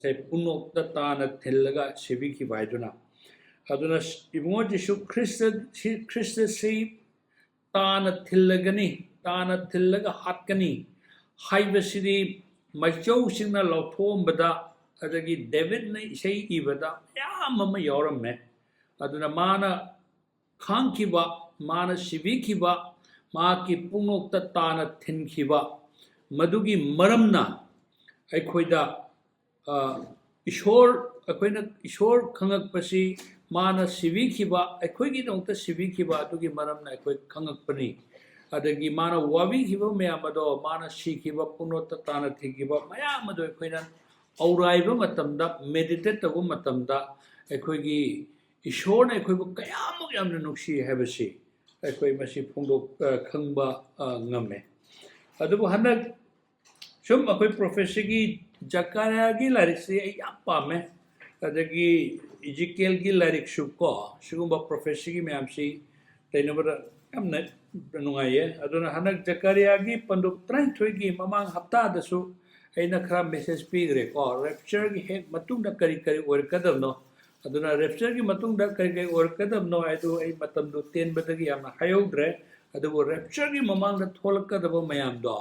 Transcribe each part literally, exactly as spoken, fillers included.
ꯉꯁꯥꯏ ꯄꯨꯝꯅꯣꯛꯇ ꯇꯥꯅ ꯊꯤꯜꯂꯒ ꯁꯤꯕꯤꯈꯤꯕ ꯍꯥꯏꯗꯨꯅ꯫ ꯑꯗꯨꯅ ꯏꯕꯨꯡꯉꯣ ꯖꯤꯁꯨ ꯈ꯭ꯔꯤꯁꯇ-, ꯁꯤ-, ꯈ꯭ꯔꯤꯁꯇꯁꯤ ꯇꯥꯅ ꯊꯤꯜꯂꯒꯅꯤ, ꯇꯥꯅ ꯊꯤꯜꯂꯒ ꯍꯥꯠꯀꯅꯤ ꯍꯥꯏꯕꯁꯤꯗꯤ ꯃꯩꯆꯧꯁꯤꯡꯅ ꯂꯧꯊꯣꯛꯑꯝꯕꯗ, ꯑꯗꯒꯤ ꯗꯦꯕꯤꯠꯅ ꯏꯁꯩ ꯏꯕꯗ ꯃꯌꯥꯝ ꯑꯃ ꯌꯥꯎꯔꯝꯃꯦ꯫ ꯑꯗꯨꯅ ꯃꯥꯅ ꯈꯥꯡꯈꯤꯕ, ꯃꯥꯅ ꯁꯤꯕꯤꯈꯤꯕ, ꯃꯍꯥꯛꯀꯤ ꯄꯨꯡꯅꯣꯛꯇ ꯇꯥꯅ ꯊꯤꯟꯈꯤꯕ, ꯃꯗꯨꯒꯤ ꯃꯔꯝꯅ ꯑꯩꯈꯣꯏꯗ, ꯑ, ꯏꯁꯣꯔ, ꯑꯩꯈꯣꯏꯅ ꯏꯁꯣꯔ ꯈꯪꯉꯛꯄꯁꯤ ꯃꯥꯅ ꯁꯤꯕꯤꯈꯤꯕ, ꯑꯩꯈꯣꯏꯒꯤꯗꯃꯛꯇ ꯁꯤꯕꯤꯈꯤꯕ ꯑꯗꯨꯒꯤ ꯃꯔꯝꯅ ꯑꯩꯈꯣꯏ ꯈꯪꯉꯛꯄꯅꯤ꯫ ꯑꯗꯒꯤ ꯃꯥꯅ ꯋꯥꯕꯤꯈꯤꯕ ꯃꯌꯥꯝ ꯑꯗꯣ, ꯃꯥꯅ ꯁꯤꯈꯤꯕ, ꯄꯨꯡꯅꯣꯛꯇ ꯇꯥꯅ ꯊꯤꯈꯤꯕ ꯃꯌꯥꯝ ꯑꯗꯣ ꯑꯩꯈꯣꯏꯅ ꯑꯧꯔꯥꯏꯕ ꯃꯇꯝꯗ, meditate ꯇꯧꯕ ꯃꯇꯝꯗ, ꯑꯩꯈꯣꯏꯒꯤ ꯏꯁꯣꯔꯅ ꯑꯩꯈꯣꯏꯕꯨ ꯀꯌꯥꯃꯨꯛ ꯌꯥꯝꯅ ꯅꯨꯡꯁꯤ ꯍꯥꯏꯕꯁꯤ ꯑꯩꯈꯣꯏ ꯃꯁꯤ ꯐꯣꯡꯗꯣꯛ-, ꯑ, ꯈꯪꯕ, ꯑ, ꯉꯝꯃꯦ꯫ ꯑꯗꯨꯕꯨ ꯍꯟꯗꯛ ꯁꯨꯝ ꯑꯩꯈꯣꯏ ꯄ꯭ꯔꯣꯐꯦꯁꯤꯒꯤ, ꯖꯀꯔꯤꯌꯥꯒꯤ ꯂꯥꯏꯔꯤꯛꯁꯤ ꯑꯩ ꯌꯥꯝ ꯄꯥꯝꯃꯦ꯫ ꯑꯗꯒꯤ ꯏꯖꯤꯀꯦꯜꯒꯤ ꯂꯥꯏꯔꯤꯛꯁꯨ ꯀꯣ, ꯁꯤꯒꯨꯝꯕ ꯄ꯭ꯔꯣꯐꯦꯁꯤꯒꯤ ꯃꯌꯥꯝꯁꯤ ꯂꯩꯅꯕꯗ ꯌꯥꯝꯅ ꯅꯨꯡꯉꯥꯏꯌꯦ꯫ ꯑꯗꯨꯅ ꯍꯟꯗꯛ ꯖꯀꯔꯤꯌꯥꯒꯤ ꯄꯟꯗꯨꯞ ꯇꯔꯥꯅꯤꯊꯣꯏꯒꯤ ꯃꯃꯥꯡ ꯍꯞꯇꯥꯗꯁꯨ ꯑꯩꯅ ꯈꯔ ꯃꯦꯁꯦꯖ ꯄꯤꯈ꯭ꯔꯦꯀꯣ, ꯔꯦꯞꯆꯔꯒꯤ ꯍꯦꯛ ꯃꯇꯨꯡꯗ ꯀꯔꯤ ꯀꯔꯤ ꯑꯣꯏꯔꯛꯀꯗꯕꯅꯣ꯫ ꯑꯗꯨꯅ ꯔꯦꯞꯆꯔꯒꯤ ꯃꯇꯨꯡꯗ ꯀꯔꯤ ꯀꯔꯤ ꯑꯣꯏꯔꯛꯀꯗꯕꯅꯣ ꯍꯥꯏꯗꯨ ꯑꯩ ꯃꯇꯝꯗꯨ ꯇꯦꯟꯕꯗꯒꯤ ꯌꯥꯝꯅ ꯍꯥꯏꯍꯧꯗ꯭ꯔꯦ꯫ ꯑꯗꯨꯕꯨ ꯔꯦꯞꯆꯔꯒꯤ ꯃꯃꯥꯡꯗ ꯊꯣꯛꯂꯛꯀꯗꯕ ꯃꯌꯥꯝꯗꯣ,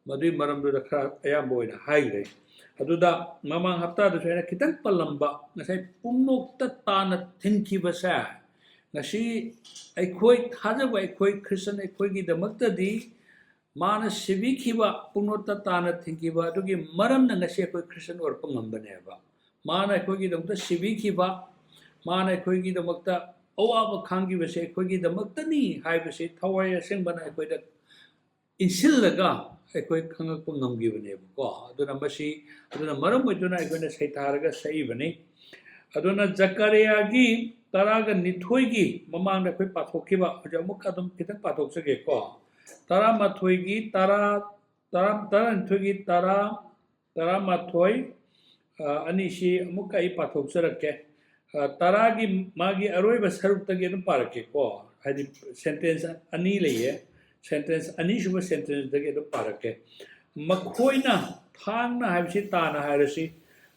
ꯃꯗꯨꯒꯤ ꯃꯔꯝꯗꯨꯗ ꯈꯔ ꯑꯌꯥꯝꯕ ꯑꯣꯏꯅ ꯍꯥꯏꯈ꯭ꯔꯦ꯫ ꯑꯗꯨꯗ ꯃꯃꯥꯡ ꯍꯞꯇꯥꯗꯁꯨ ꯑꯩꯅ ꯈꯤꯇꯪ ꯄꯜꯂꯝꯕ, ꯉꯁꯥꯏ ꯄꯨꯡꯅꯣꯛꯇ ꯇꯥꯅ ꯊꯤꯟꯈꯤꯕꯁꯦ, ꯉꯁꯤ ꯑꯩꯈꯣꯏ ꯊꯥꯖꯕ, ꯑꯩꯈꯣꯏ ꯈ꯭ꯔꯤꯁꯇꯟ ꯑꯩꯈꯣꯏꯒꯤꯗꯃꯛꯇꯗꯤ ꯃꯥꯅ ꯁꯤꯕꯤꯈꯤꯕ, ꯄꯨꯡꯅꯣꯛꯇ ꯇꯥꯅ ꯊꯤꯟꯈꯤꯕ ꯑꯗꯨꯒꯤ ꯃꯔꯝꯅ ꯉꯁꯤ ꯑꯩꯈꯣꯏ ꯈ꯭ꯔꯤꯁꯇꯟ ꯑꯣꯏꯔꯛꯄ ꯉꯝꯕꯅꯦꯕ꯫ ꯃꯥꯅ ꯑꯩꯈꯣꯏꯒꯤꯗꯃꯛꯇ ꯁꯤꯕꯤꯈꯤꯕ, ꯃꯥꯅ ꯑꯩꯈꯣꯏꯒꯤꯗꯃꯛꯇ ꯑꯋꯥꯕ ꯈꯥꯡꯈꯤꯕꯁꯦ ꯑꯩꯈꯣꯏꯒꯤꯗꯃꯛꯇꯅꯤ ꯍꯥꯏꯕꯁꯤ ꯊꯋꯥꯏ ꯑꯁꯦꯡꯕꯅ ꯑꯩꯈꯣꯏꯗ ꯏꯟꯁꯤꯜꯂꯒ ꯑꯩꯈꯣꯏ ꯈꯪꯉꯛꯄ ꯉꯝꯈꯤꯕꯅꯦꯕꯀꯣ꯫ ꯑꯗꯨꯅ ꯃꯁꯤ, ꯑꯗꯨꯅ ꯃꯔꯝ ꯑꯣꯏꯗꯨꯅ ꯑꯩꯈꯣꯏꯅ ꯁꯩꯊꯥꯔꯒ ꯁꯛꯏꯕꯅꯤ꯫ ꯑꯗꯨꯅ ꯖꯀꯔꯤꯌꯥꯒꯤ ꯇꯔꯥꯒ ꯅꯤꯊꯣꯏꯒꯤ ꯃꯃꯥꯡꯗ ꯑꯩꯈꯣꯏ ꯄꯥꯊꯣꯛꯈꯤꯕ, ꯍꯧꯖꯤꯛ ꯑꯃꯨꯛ ꯑꯗꯨꯝ ꯈꯤꯇꯪ ꯄꯥꯊꯣꯛꯆꯒꯦꯀꯣ꯫ ꯇꯔꯥꯃꯥꯊꯣꯏꯒꯤ ꯇꯔꯥ, ꯇꯔꯥ, ꯇꯔꯥꯅꯤꯊꯣꯏꯒꯤ ꯇꯔꯥ, ꯇꯔꯥꯃꯥꯊꯣꯏ, ꯑ, ꯑꯅꯤꯁꯤ ꯑꯃꯨꯛꯀ ꯑꯩ ꯄꯥꯊꯣꯛꯆꯔꯛꯀꯦ꯫ ꯑ, ꯇꯔꯥꯒꯤ ꯃꯥꯒꯤ ꯑꯔꯣꯏꯕ ꯁꯔꯨꯛꯇꯒꯤ ꯑꯗꯨꯝ ꯄꯥꯔꯛꯀꯦꯀꯣ꯫ ꯍꯥꯏꯗꯤ ꯁꯦꯟꯇꯦꯟꯁ ꯑꯅꯤ ꯂꯩꯌꯦ, ꯁꯦꯟꯇꯦꯟꯁ, ꯑꯅꯤꯁꯨꯕ ꯁꯦꯟꯇꯦꯟꯁꯇꯒꯤ ꯑꯗꯨꯝ ꯄꯥꯔꯛꯀꯦ꯫ ꯃꯈꯣꯏꯅ, ꯊꯥꯡꯅ ꯍꯥꯏꯕꯁꯤ ꯇꯥꯅ ꯍꯥꯏꯔꯁꯤ,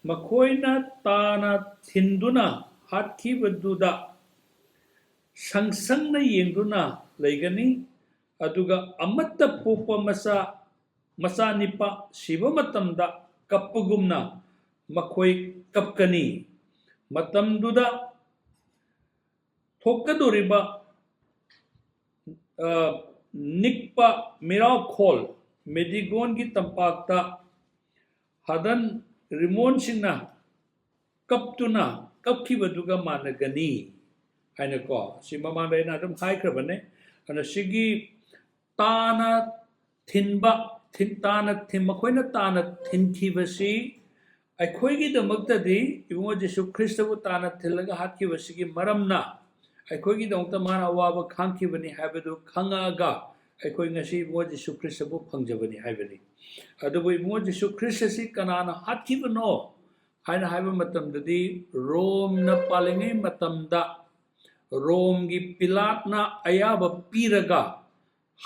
ꯃꯈꯣꯏꯅ ꯇꯥꯅ ꯊꯤꯟꯗꯨꯅ ꯍꯥꯠꯈꯤꯕꯗꯨꯗ ꯁꯪꯁꯪꯅ ꯌꯦꯡꯗꯨꯅ ꯂꯩꯒꯅꯤ, ꯑꯗꯨꯒ ꯑꯃꯠꯇ ꯄꯣꯛꯄ ꯃꯆꯥ, ꯃꯆꯥꯅꯤꯄꯥ ꯁꯤꯕ ꯃꯇꯝꯗ ꯀꯞꯄꯒꯨꯝꯅ ꯃꯈꯣꯏ ꯀꯞꯀꯅꯤ꯫ ꯃꯇꯝꯗꯨꯗ ꯊꯣꯛꯀꯗꯧꯔꯤꯕ, ꯑ, ꯅꯤꯛꯄ ꯃꯤꯔꯥꯎꯈꯣꯜ, ꯃꯦꯗꯤꯒꯣꯟꯒꯤ ꯇꯝꯄꯥꯛꯇ ꯍꯗꯟ ꯔꯤꯃꯣꯟꯁꯤꯡꯅ ꯀꯞꯇꯨꯅ ꯀꯞꯈꯤꯕꯗꯨꯒ ꯃꯥꯟꯅꯒꯅꯤ ꯍꯥꯏꯅꯀꯣ, ꯁꯤ ꯃꯃꯥꯡꯗ ꯑꯩꯅ ꯑꯗꯨꯝ ꯍꯥꯏꯈ꯭ꯔꯕꯅꯦ꯫ ꯑꯗꯨꯅ ꯁꯤꯒꯤ ꯇꯥꯅ ꯊꯤꯟꯕ, ꯊꯤꯟ-, ꯇꯥꯅ ꯊꯤꯟ-, ꯃꯈꯣꯏꯅ ꯇꯥꯅ ꯊꯤꯟꯈꯤꯕꯁꯤ ꯑꯩꯈꯣꯏꯒꯤꯗꯃꯛꯇꯗꯤ ꯏꯕꯨꯡꯉꯣ ꯖꯤꯁꯨ ꯈ꯭ꯔꯤꯁꯇꯕꯨ ꯇꯥꯅ ꯊꯤꯜꯂꯒ ꯍꯥꯠꯈꯤꯕꯁꯤꯒꯤ ꯃꯔꯝꯅ ꯑꯩꯈꯣꯏꯒꯤꯗꯃꯛꯇ ꯃꯥꯅ ꯑꯋꯥꯕ ꯈꯥꯡꯈꯤꯕꯅꯤ ꯍꯥꯏꯕꯗꯨ ꯈꯪꯉꯛꯑꯒ ꯑꯩꯈꯣꯏ ꯉꯁꯤ ꯏꯕꯨꯡꯉꯣ ꯖꯤꯁꯨ ꯈ꯭ꯔꯤꯁꯇꯕꯨ ꯐꯪꯖꯕꯅꯤ ꯍꯥꯏꯕꯅꯤ꯫ ꯑꯗꯨꯕꯨ ꯏꯕꯨꯡꯉꯣ ꯖꯤꯁꯨ ꯈ꯭ꯔꯤꯁꯇ ꯑꯁꯤ ꯀꯅꯥꯅ ꯍꯥꯠꯈꯤꯕꯅꯣ ꯍꯥꯏꯅ ꯍꯥꯏꯕ ꯃꯇꯝꯗꯗꯤ, ꯔꯣꯝꯅ ꯄꯥꯜꯂꯤꯉꯩ ꯃꯇꯝꯗ ꯔꯣꯝꯒꯤ ꯄꯤꯂꯥꯠꯅ ꯑꯌꯥꯕ ꯄꯤꯔꯒ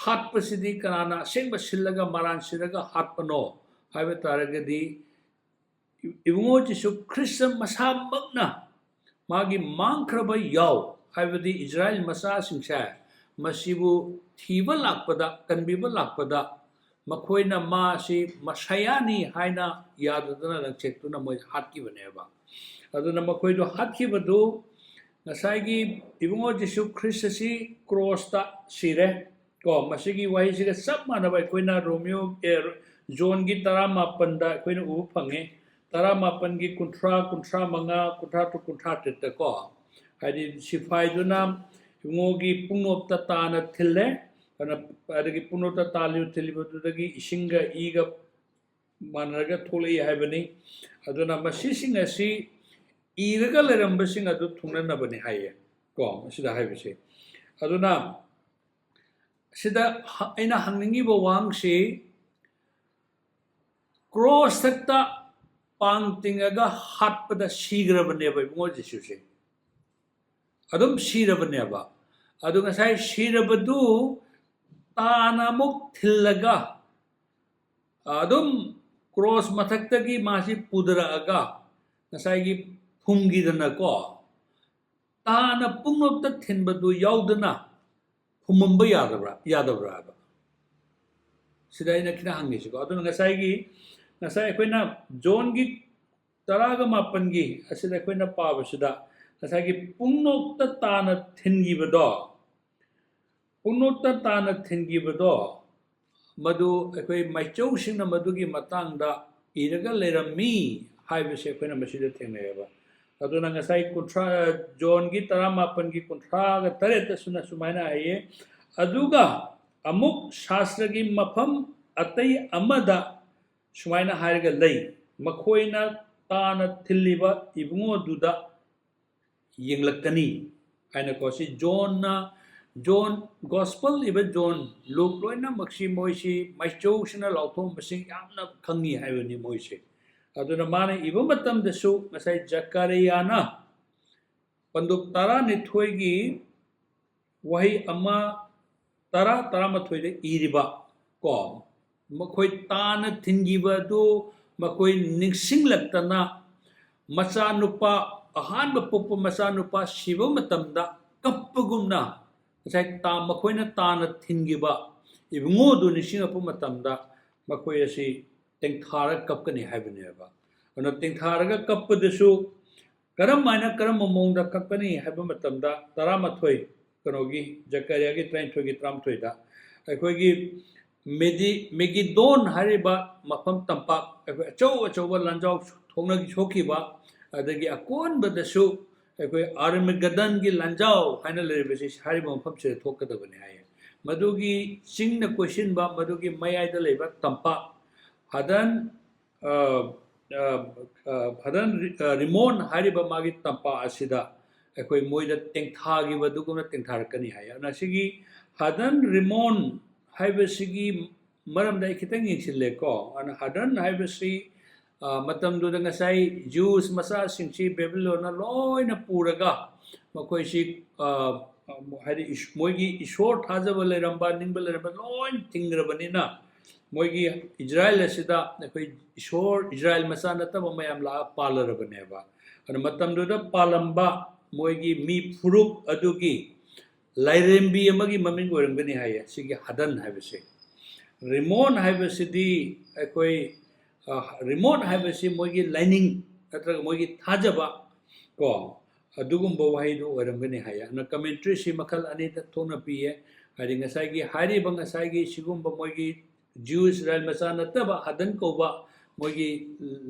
ꯍꯥꯠꯄꯁꯤꯗꯤ ꯀꯅꯥꯅ ꯑꯁꯦꯡꯕ ꯁꯤꯜꯂꯒ ꯃꯔꯥꯟ ꯁꯤꯜꯂꯒ ꯍꯥꯠꯄꯅꯣ ꯍꯥꯏꯕ ꯇꯥꯔꯒꯗꯤ, ꯏꯕꯨꯡꯉꯣ ꯖꯤꯁꯨ ꯈ꯭ꯔꯤꯁꯇ ꯃꯁꯥꯃꯛꯅ ꯃꯥꯒꯤ ꯃꯥꯡꯈ꯭ꯔꯕ ꯌꯥꯎ, ꯍꯥꯏꯕꯗꯤ ꯏꯁꯔꯥꯌꯦꯜ ꯃꯆꯥꯁꯤꯡꯁꯦ, ꯃꯁꯤꯕꯨ ꯊꯤꯕ ꯂꯥꯛꯄꯗ, ꯀꯟꯕꯤꯕ ꯂꯥꯛꯄꯗ, ꯃꯈꯣꯏꯅ ꯃꯥꯁꯤ ꯃꯁꯥꯌꯥꯅꯤ ꯍꯥꯏꯅ ꯌꯥꯗꯗꯅ ꯂꯪꯆꯦꯛꯇꯨꯅ ꯃꯣꯏ ꯍꯥꯠꯈꯤꯕꯅꯦꯕ꯫ ꯑꯗꯨꯅ ꯃꯈꯣꯏꯗꯣ ꯍꯥꯠꯈꯤꯕꯗꯨ ꯉꯁꯥꯏꯒꯤ ꯏꯕꯨꯡꯉꯣ ꯖꯤꯁꯨ ꯈ꯭ꯔꯤꯁꯇ ꯑꯁꯤ ꯀ꯭ꯔꯣꯁꯇ ꯁꯤꯔꯦ꯫ ꯀꯣ, ꯃꯁꯤꯒꯤ ꯋꯥꯍꯩꯁꯤꯒ ꯆꯞ ꯃꯥꯟꯅꯕ ꯑꯩꯈꯣꯏꯅ ꯔꯣꯃꯤꯌꯣ, ꯑꯦ, ꯖꯣꯟꯒꯤ ꯇꯔꯥꯃꯥꯄꯟꯗ ꯑꯩꯈꯣꯏꯅ ꯎꯕ ꯐꯪꯉꯦ꯫ ꯇꯔꯥꯃꯥꯄꯟꯒꯤ ꯀꯨꯟꯊ꯭ꯔꯥ, ꯀꯨꯟꯊ꯭ꯔꯥ ꯃꯉꯥ, ꯀꯨꯟꯊ꯭ꯔꯥ ꯇꯔꯨꯛ, ꯀꯨꯟꯊ꯭ꯔꯥ ꯇꯔꯦꯠꯇ ꯀꯣ, ꯍꯥꯏꯗꯤ ꯁꯤꯐꯥꯏꯗꯨꯅ ꯏꯕꯨꯡꯉꯣꯒꯤ ꯄꯨꯡꯅꯣꯛꯇ ꯇꯥꯅ ꯊꯤꯜꯂꯦ꯫ ꯑꯗꯨꯅ ꯑꯗꯒꯤ ꯄꯨꯡꯅꯣꯛꯇ ꯇꯥꯜꯂꯤꯕ ꯊꯤꯜꯂꯤꯕꯗꯨꯗꯒꯤ ꯏꯁꯤꯡꯒ ꯏꯒ ꯃꯥꯟꯅꯔꯒ ꯊꯣꯛꯂꯛꯏ ꯍꯥꯏꯕꯅꯤ꯫ ꯑꯗꯨꯅ ꯃꯁꯤꯁꯤꯡ ꯑꯁꯤ ꯏꯔꯒ ꯂꯩꯔꯝꯕꯁꯤꯡ ꯑꯗꯨ ꯊꯨꯡꯅꯅꯕꯅꯤ ꯍꯥꯏꯌꯦ ꯀꯣ, ꯃꯁꯤꯗ ꯍꯥꯏꯕꯁꯦ꯫ ꯑꯗꯨꯅ ꯁꯤꯗ ꯍ-, ꯑꯩꯅ ꯍꯪꯅꯤꯡꯉꯤꯕ ꯋꯥꯍꯪꯁꯤ, ꯀ꯭ꯔꯣꯁꯇ ꯄꯥꯡ ꯇꯤꯡꯉꯒ ꯍꯥꯠꯄꯗ ꯁꯤꯈ꯭ꯔꯕꯅꯦꯕ ꯏꯕꯨꯡꯉꯣ ꯖꯤꯁꯨꯁꯦ꯫ ꯑꯗꯨꯝ ꯁꯤꯔꯕꯅꯦꯕ꯫ ꯑꯗꯨ ꯉꯁꯥꯏ ꯁꯤꯔꯕꯗꯨ ꯇꯥꯅ ꯑꯃꯨꯛ ꯊꯤꯜꯂꯒ ꯑꯗꯨꯝ ꯀ꯭ꯔꯣꯁ ꯃꯊꯛꯇꯒꯤ ꯃꯥꯁꯤ ꯄꯨꯊꯔꯛꯑꯒ ꯉꯁꯥꯏꯒꯤ ꯐꯨꯝꯈꯤꯗꯅꯀꯣ, ꯇꯥꯅ ꯄꯨꯡꯅꯣꯛꯇ ꯊꯤꯟꯕꯗꯨ ꯌꯥꯎꯗꯅ ꯐꯨꯝꯃꯝꯕ ꯌꯥꯗꯕ꯭ꯔꯥ, ꯌꯥꯗꯕ꯭ꯔꯥ ꯍꯥꯏꯕ꯫ ꯁꯤꯗ ꯑꯩꯅ ꯈꯤꯇꯪ ꯍꯪꯉꯤꯁꯤꯀꯣ꯫ ꯑꯗꯨꯅ ꯉꯁꯥꯏꯒꯤ, ꯉꯁꯥꯏ ꯑꯩꯈꯣꯏꯅ ꯖꯣꯟꯒꯤ ꯇꯔꯥꯒ ꯃꯥꯄꯟꯒꯤ ꯑꯁꯤꯗ ꯑꯩꯈꯣꯏꯅ ꯄꯥꯕꯁꯤꯗ, ꯉꯁꯥꯏꯒꯤ ꯄꯨꯡꯅꯣꯛꯇ ꯇꯥꯅ ꯊꯤꯟꯈꯤꯕꯗꯣ, ꯄꯨꯡꯅꯣꯛꯇ ꯇꯥꯅ ꯊꯤꯟꯈꯤꯕꯗꯣ, ꯃꯗꯨ ꯑꯩꯈꯣꯏ ꯃꯥꯏꯆꯧꯁꯤꯡꯅ ꯃꯗꯨꯒꯤ ꯃꯇꯥꯡꯗ ꯏꯔꯒ ꯂꯩꯔꯝꯃꯤ ꯍꯥꯏꯕꯁꯦ ꯑꯩꯈꯣꯏꯅ ꯃꯁꯤꯗ ꯊꯦꯡꯅꯩꯌꯦꯕ꯫ ꯑꯗꯨꯅ ꯉꯁꯥꯏ ꯀꯨꯟꯊ꯭ꯔꯥ, ꯖꯣꯟꯒꯤ ꯇꯔꯥꯃꯥꯄꯟꯒꯤ ꯀꯨꯟꯊ꯭ꯔꯥꯒ ꯇꯔꯦꯠꯇꯁꯨꯅ ꯁꯨꯃꯥꯏꯅ ꯍꯥꯏꯌꯦ, "ꯑꯗꯨꯒ ꯑꯃꯨꯛ ꯁꯥꯁꯇ꯭ꯔꯒꯤ ꯃꯐꯝ ꯑꯇꯩ ꯑꯃꯗ ꯁꯨꯃꯥꯏꯅ ꯍꯥꯏꯔꯒ ꯂꯩ, ꯃꯈꯣꯏꯅ ꯇꯥꯅ ꯊꯤꯜꯂꯤꯕ ꯏꯕꯨꯡꯉꯣꯗꯨꯗ ꯌꯦꯡꯂꯛꯀꯅꯤ" ꯍꯥꯏꯅꯀꯣ꯫ ꯁꯤ ꯖꯣꯟꯅ, ꯖꯣꯟ, ꯒꯣꯁꯄꯜ ꯏꯕ ꯖꯣꯟ, ꯂꯨꯛ ꯂꯣꯏꯅꯃꯛꯁꯤ ꯃꯣꯏꯁꯤ ꯃꯥꯏꯆꯧꯁꯤꯅ ꯂꯥꯎꯊꯣꯛꯑꯝꯕꯁꯤ ꯌꯥꯝꯅ ꯈꯪꯉꯤ ꯍꯥꯏꯕꯅꯤ ꯃꯣꯏꯁꯦ꯫ ꯑꯗꯨꯅ ꯃꯥꯅ ꯏꯕ ꯃꯇꯝꯗꯁꯨ ꯉꯁꯥꯏ ꯖꯀꯔꯤꯌꯥꯅ ꯄꯟꯗꯨꯞ ꯇꯔꯥꯅꯤꯊꯣꯏꯒꯤ ꯋꯥꯍꯩ ꯑꯃ ꯇꯔꯥ, ꯇꯔꯥꯃꯥꯊꯣꯏꯗ ꯏꯔꯤꯕ ꯀꯣ, ꯃꯈꯣꯏ ꯇꯥꯅ ꯊꯤꯟꯈꯤꯕ ꯑꯗꯨ ꯃꯈꯣꯏ ꯅꯤꯡꯁꯤꯡꯂꯛꯇꯅ, ꯃꯆꯥꯅꯨꯄꯥ, ꯑꯍꯥꯟꯕ ꯄꯣꯛꯄ ꯃꯆꯥꯅꯨꯄꯥ ꯁꯤꯕ ꯃꯇꯝꯗ ꯀꯞꯄꯒꯨꯝꯅ, ꯉꯁꯥꯏ ꯇꯥ-, ꯃꯈꯣꯏꯅ ꯇꯥꯅ ꯊꯤꯟꯈꯤꯕ ꯏꯕꯨꯡꯉꯣꯗꯨ ꯅꯤꯡꯁꯤꯡꯂꯛꯄ ꯃꯇꯝꯗ ꯃꯈꯣꯏ ꯑꯁꯤ ꯇꯦꯡꯊꯥꯔꯒ ꯀꯞꯀꯅꯤ ꯍꯥꯏꯕꯅꯦꯕ꯫ ꯑꯗꯨꯅ ꯇꯦꯡꯊꯥꯔꯒ ꯀꯞꯄꯗꯁꯨ ꯀꯔꯝ ꯍꯥꯏꯅ, ꯀꯔꯝꯕ ꯃꯑꯣꯡꯗ ꯀꯞꯀꯅꯤ ꯍꯥꯏꯕ ꯃꯇꯝꯗ, ꯇꯔꯥꯃꯥꯊꯣꯏ, ꯀꯩꯅꯣꯒꯤ, ꯖꯀꯔꯤꯌꯥꯒꯤ ꯇꯔꯥꯅꯤꯊꯣꯏꯒꯤ ꯇꯔꯥꯃꯥꯊꯣꯏꯗ, ꯑꯩꯈꯣꯏꯒꯤ ꯃꯦꯗꯤ-, ꯃꯦꯒꯤꯗꯣꯟ ꯍꯥꯏꯔꯤꯕ ꯃꯐꯝ ꯇꯝꯄꯥꯛ, ꯑꯩꯈꯣꯏ ꯑꯆꯧ ꯑꯆꯧꯕ ꯂꯥꯟꯖꯥꯎ ꯊꯣꯛꯅꯈꯤ, ꯊꯣꯛꯈꯤꯕ, ꯑꯗꯒꯤ ꯑꯀꯣꯟꯕꯗꯁꯨ ꯑꯩꯈꯣꯏ ꯑꯥꯔꯃꯦꯒꯗꯟꯒꯤ ꯂꯥꯟꯖꯥꯎ ꯍꯥꯏꯅ ꯂꯩꯔꯤꯕꯁꯤ ꯍꯥꯏꯔꯤꯕ ꯃꯐꯝꯁꯤꯗ ꯊꯣꯛꯀꯗꯕꯅꯤ ꯍꯥꯏꯌꯦ꯫ ꯃꯗꯨꯒꯤ ꯆꯤꯡꯅ ꯀꯣꯏꯁꯤꯟꯕ, ꯃꯗꯨꯒꯤ ꯃꯌꯥꯏꯗ ꯂꯩꯕ ꯇꯝꯄꯥꯛ, ꯍꯗꯟ, ꯑ, ꯑ, ꯑ, ꯍꯗꯟ ꯔꯤ-, ꯑ, ꯔꯤꯃꯣꯟ ꯍꯥꯏꯔꯤꯕ ꯃꯥꯒꯤ ꯇꯝꯄꯥꯛ ꯑꯁꯤꯗ ꯑꯩꯈꯣꯏ ꯃꯣꯏꯗ ꯇꯦꯡꯊꯥꯈꯤꯕ ꯑꯗꯨꯒꯨꯝꯅ ꯇꯦꯡꯊꯥꯔꯛꯀꯅꯤ ꯍꯥꯏ꯫ ꯑꯗꯨꯅ ꯁꯤꯒꯤ ꯍꯗꯟ ꯔꯤꯃꯣꯟ ꯍꯥꯏꯕꯁꯤꯒꯤ ꯃꯔꯝꯗ ꯑꯩ ꯈꯤꯇꯪ ꯌꯦꯡꯁꯤꯜꯂꯦꯀꯣ꯫ ꯑꯗꯨꯅ ꯍꯗꯟ ꯍꯥꯏꯕꯁꯤ, ꯑ, ꯃꯇꯝꯗꯨꯗ ꯉꯁꯥꯏ ꯖ꯭ꯌꯨꯁ ꯃꯆꯥꯁꯤꯡꯁꯤ ꯕꯦꯕꯤꯂꯣꯟꯅ ꯂꯣꯏꯅ ꯄꯨꯔꯒ ꯃꯈꯣꯏꯁꯤ, ꯑ, ꯍꯥꯏꯗꯤ ꯏꯁ-, ꯃꯣꯏꯒꯤ ꯏꯁꯣꯔ ꯊꯥꯖꯕ ꯂꯩꯔꯝꯕ, ꯅꯤꯡꯕ ꯂꯩꯔꯝꯕ ꯂꯣꯏ ꯊꯤꯡꯈ꯭ꯔꯕꯅꯤꯅ, ꯃꯣꯏꯒꯤ ꯏꯖꯔꯥꯏꯜ ꯑꯁꯤꯗ ꯑꯩꯈꯣꯏ ꯏꯁꯣꯔ, ꯏꯖꯔꯥꯏꯜ ꯃꯆꯥ ꯅꯠꯇꯕ ꯃꯌꯥꯝ ꯂꯥꯛꯑ ꯄꯥꯜꯂꯔꯕꯅꯦꯕ꯫ ꯑꯗꯨꯅ ꯃꯇꯝꯗꯨꯗ ꯄꯥꯜꯂꯝꯕ ꯃꯣꯏꯒꯤ ꯃꯤ ꯐꯨꯔꯨꯞ ꯑꯗꯨꯒꯤ ꯂꯥꯏꯔꯦꯝꯕꯤ ꯑꯃꯒꯤ ꯃꯃꯤꯡ ꯑꯣꯏꯔꯝꯒꯅꯤ ꯍꯥꯏꯌꯦ ꯁꯤꯒꯤ ꯍꯗꯟ ꯍꯥꯏꯕꯁꯦ꯫ ꯔꯤꯃꯣꯟ ꯍꯥꯏꯕꯁꯤꯗꯤ ꯑꯩꯈꯣꯏ, ꯑ, ꯔꯤꯃꯣꯟ ꯍꯥꯏꯕꯁꯤ ꯃꯣꯏꯒꯤ ꯂꯥꯏꯅꯤꯡ ꯅꯠꯇ꯭ꯔꯒ ꯃꯣꯏꯒꯤ ꯊꯥꯖꯕ ꯀꯣ, ꯑꯗꯨꯒꯨꯝꯕ ꯋꯥꯍꯩꯗꯨ ꯑꯣꯏꯔꯝꯒꯅꯤ ꯍꯥꯏꯌꯦ꯫ ꯑꯗꯨꯅ commentary ꯁꯤ ꯃꯈꯜ ꯑꯅꯤꯗ ꯊꯣꯛꯅ ꯄꯤꯌꯦ꯫ ꯍꯥꯏꯗꯤ ꯉꯁꯥꯏꯒꯤ ꯍꯥꯏꯔꯤꯕ, ꯉꯁꯥꯏꯒꯤ ꯁꯤꯒꯨꯝꯕ ꯃꯣꯏꯒꯤ ꯖ꯭ꯌꯨ ꯏꯁꯔꯥꯏꯜ ꯃꯆꯥ ꯅꯠꯇꯕ ꯍꯗꯟ ꯀꯧꯕ ꯃꯣꯏꯒꯤ,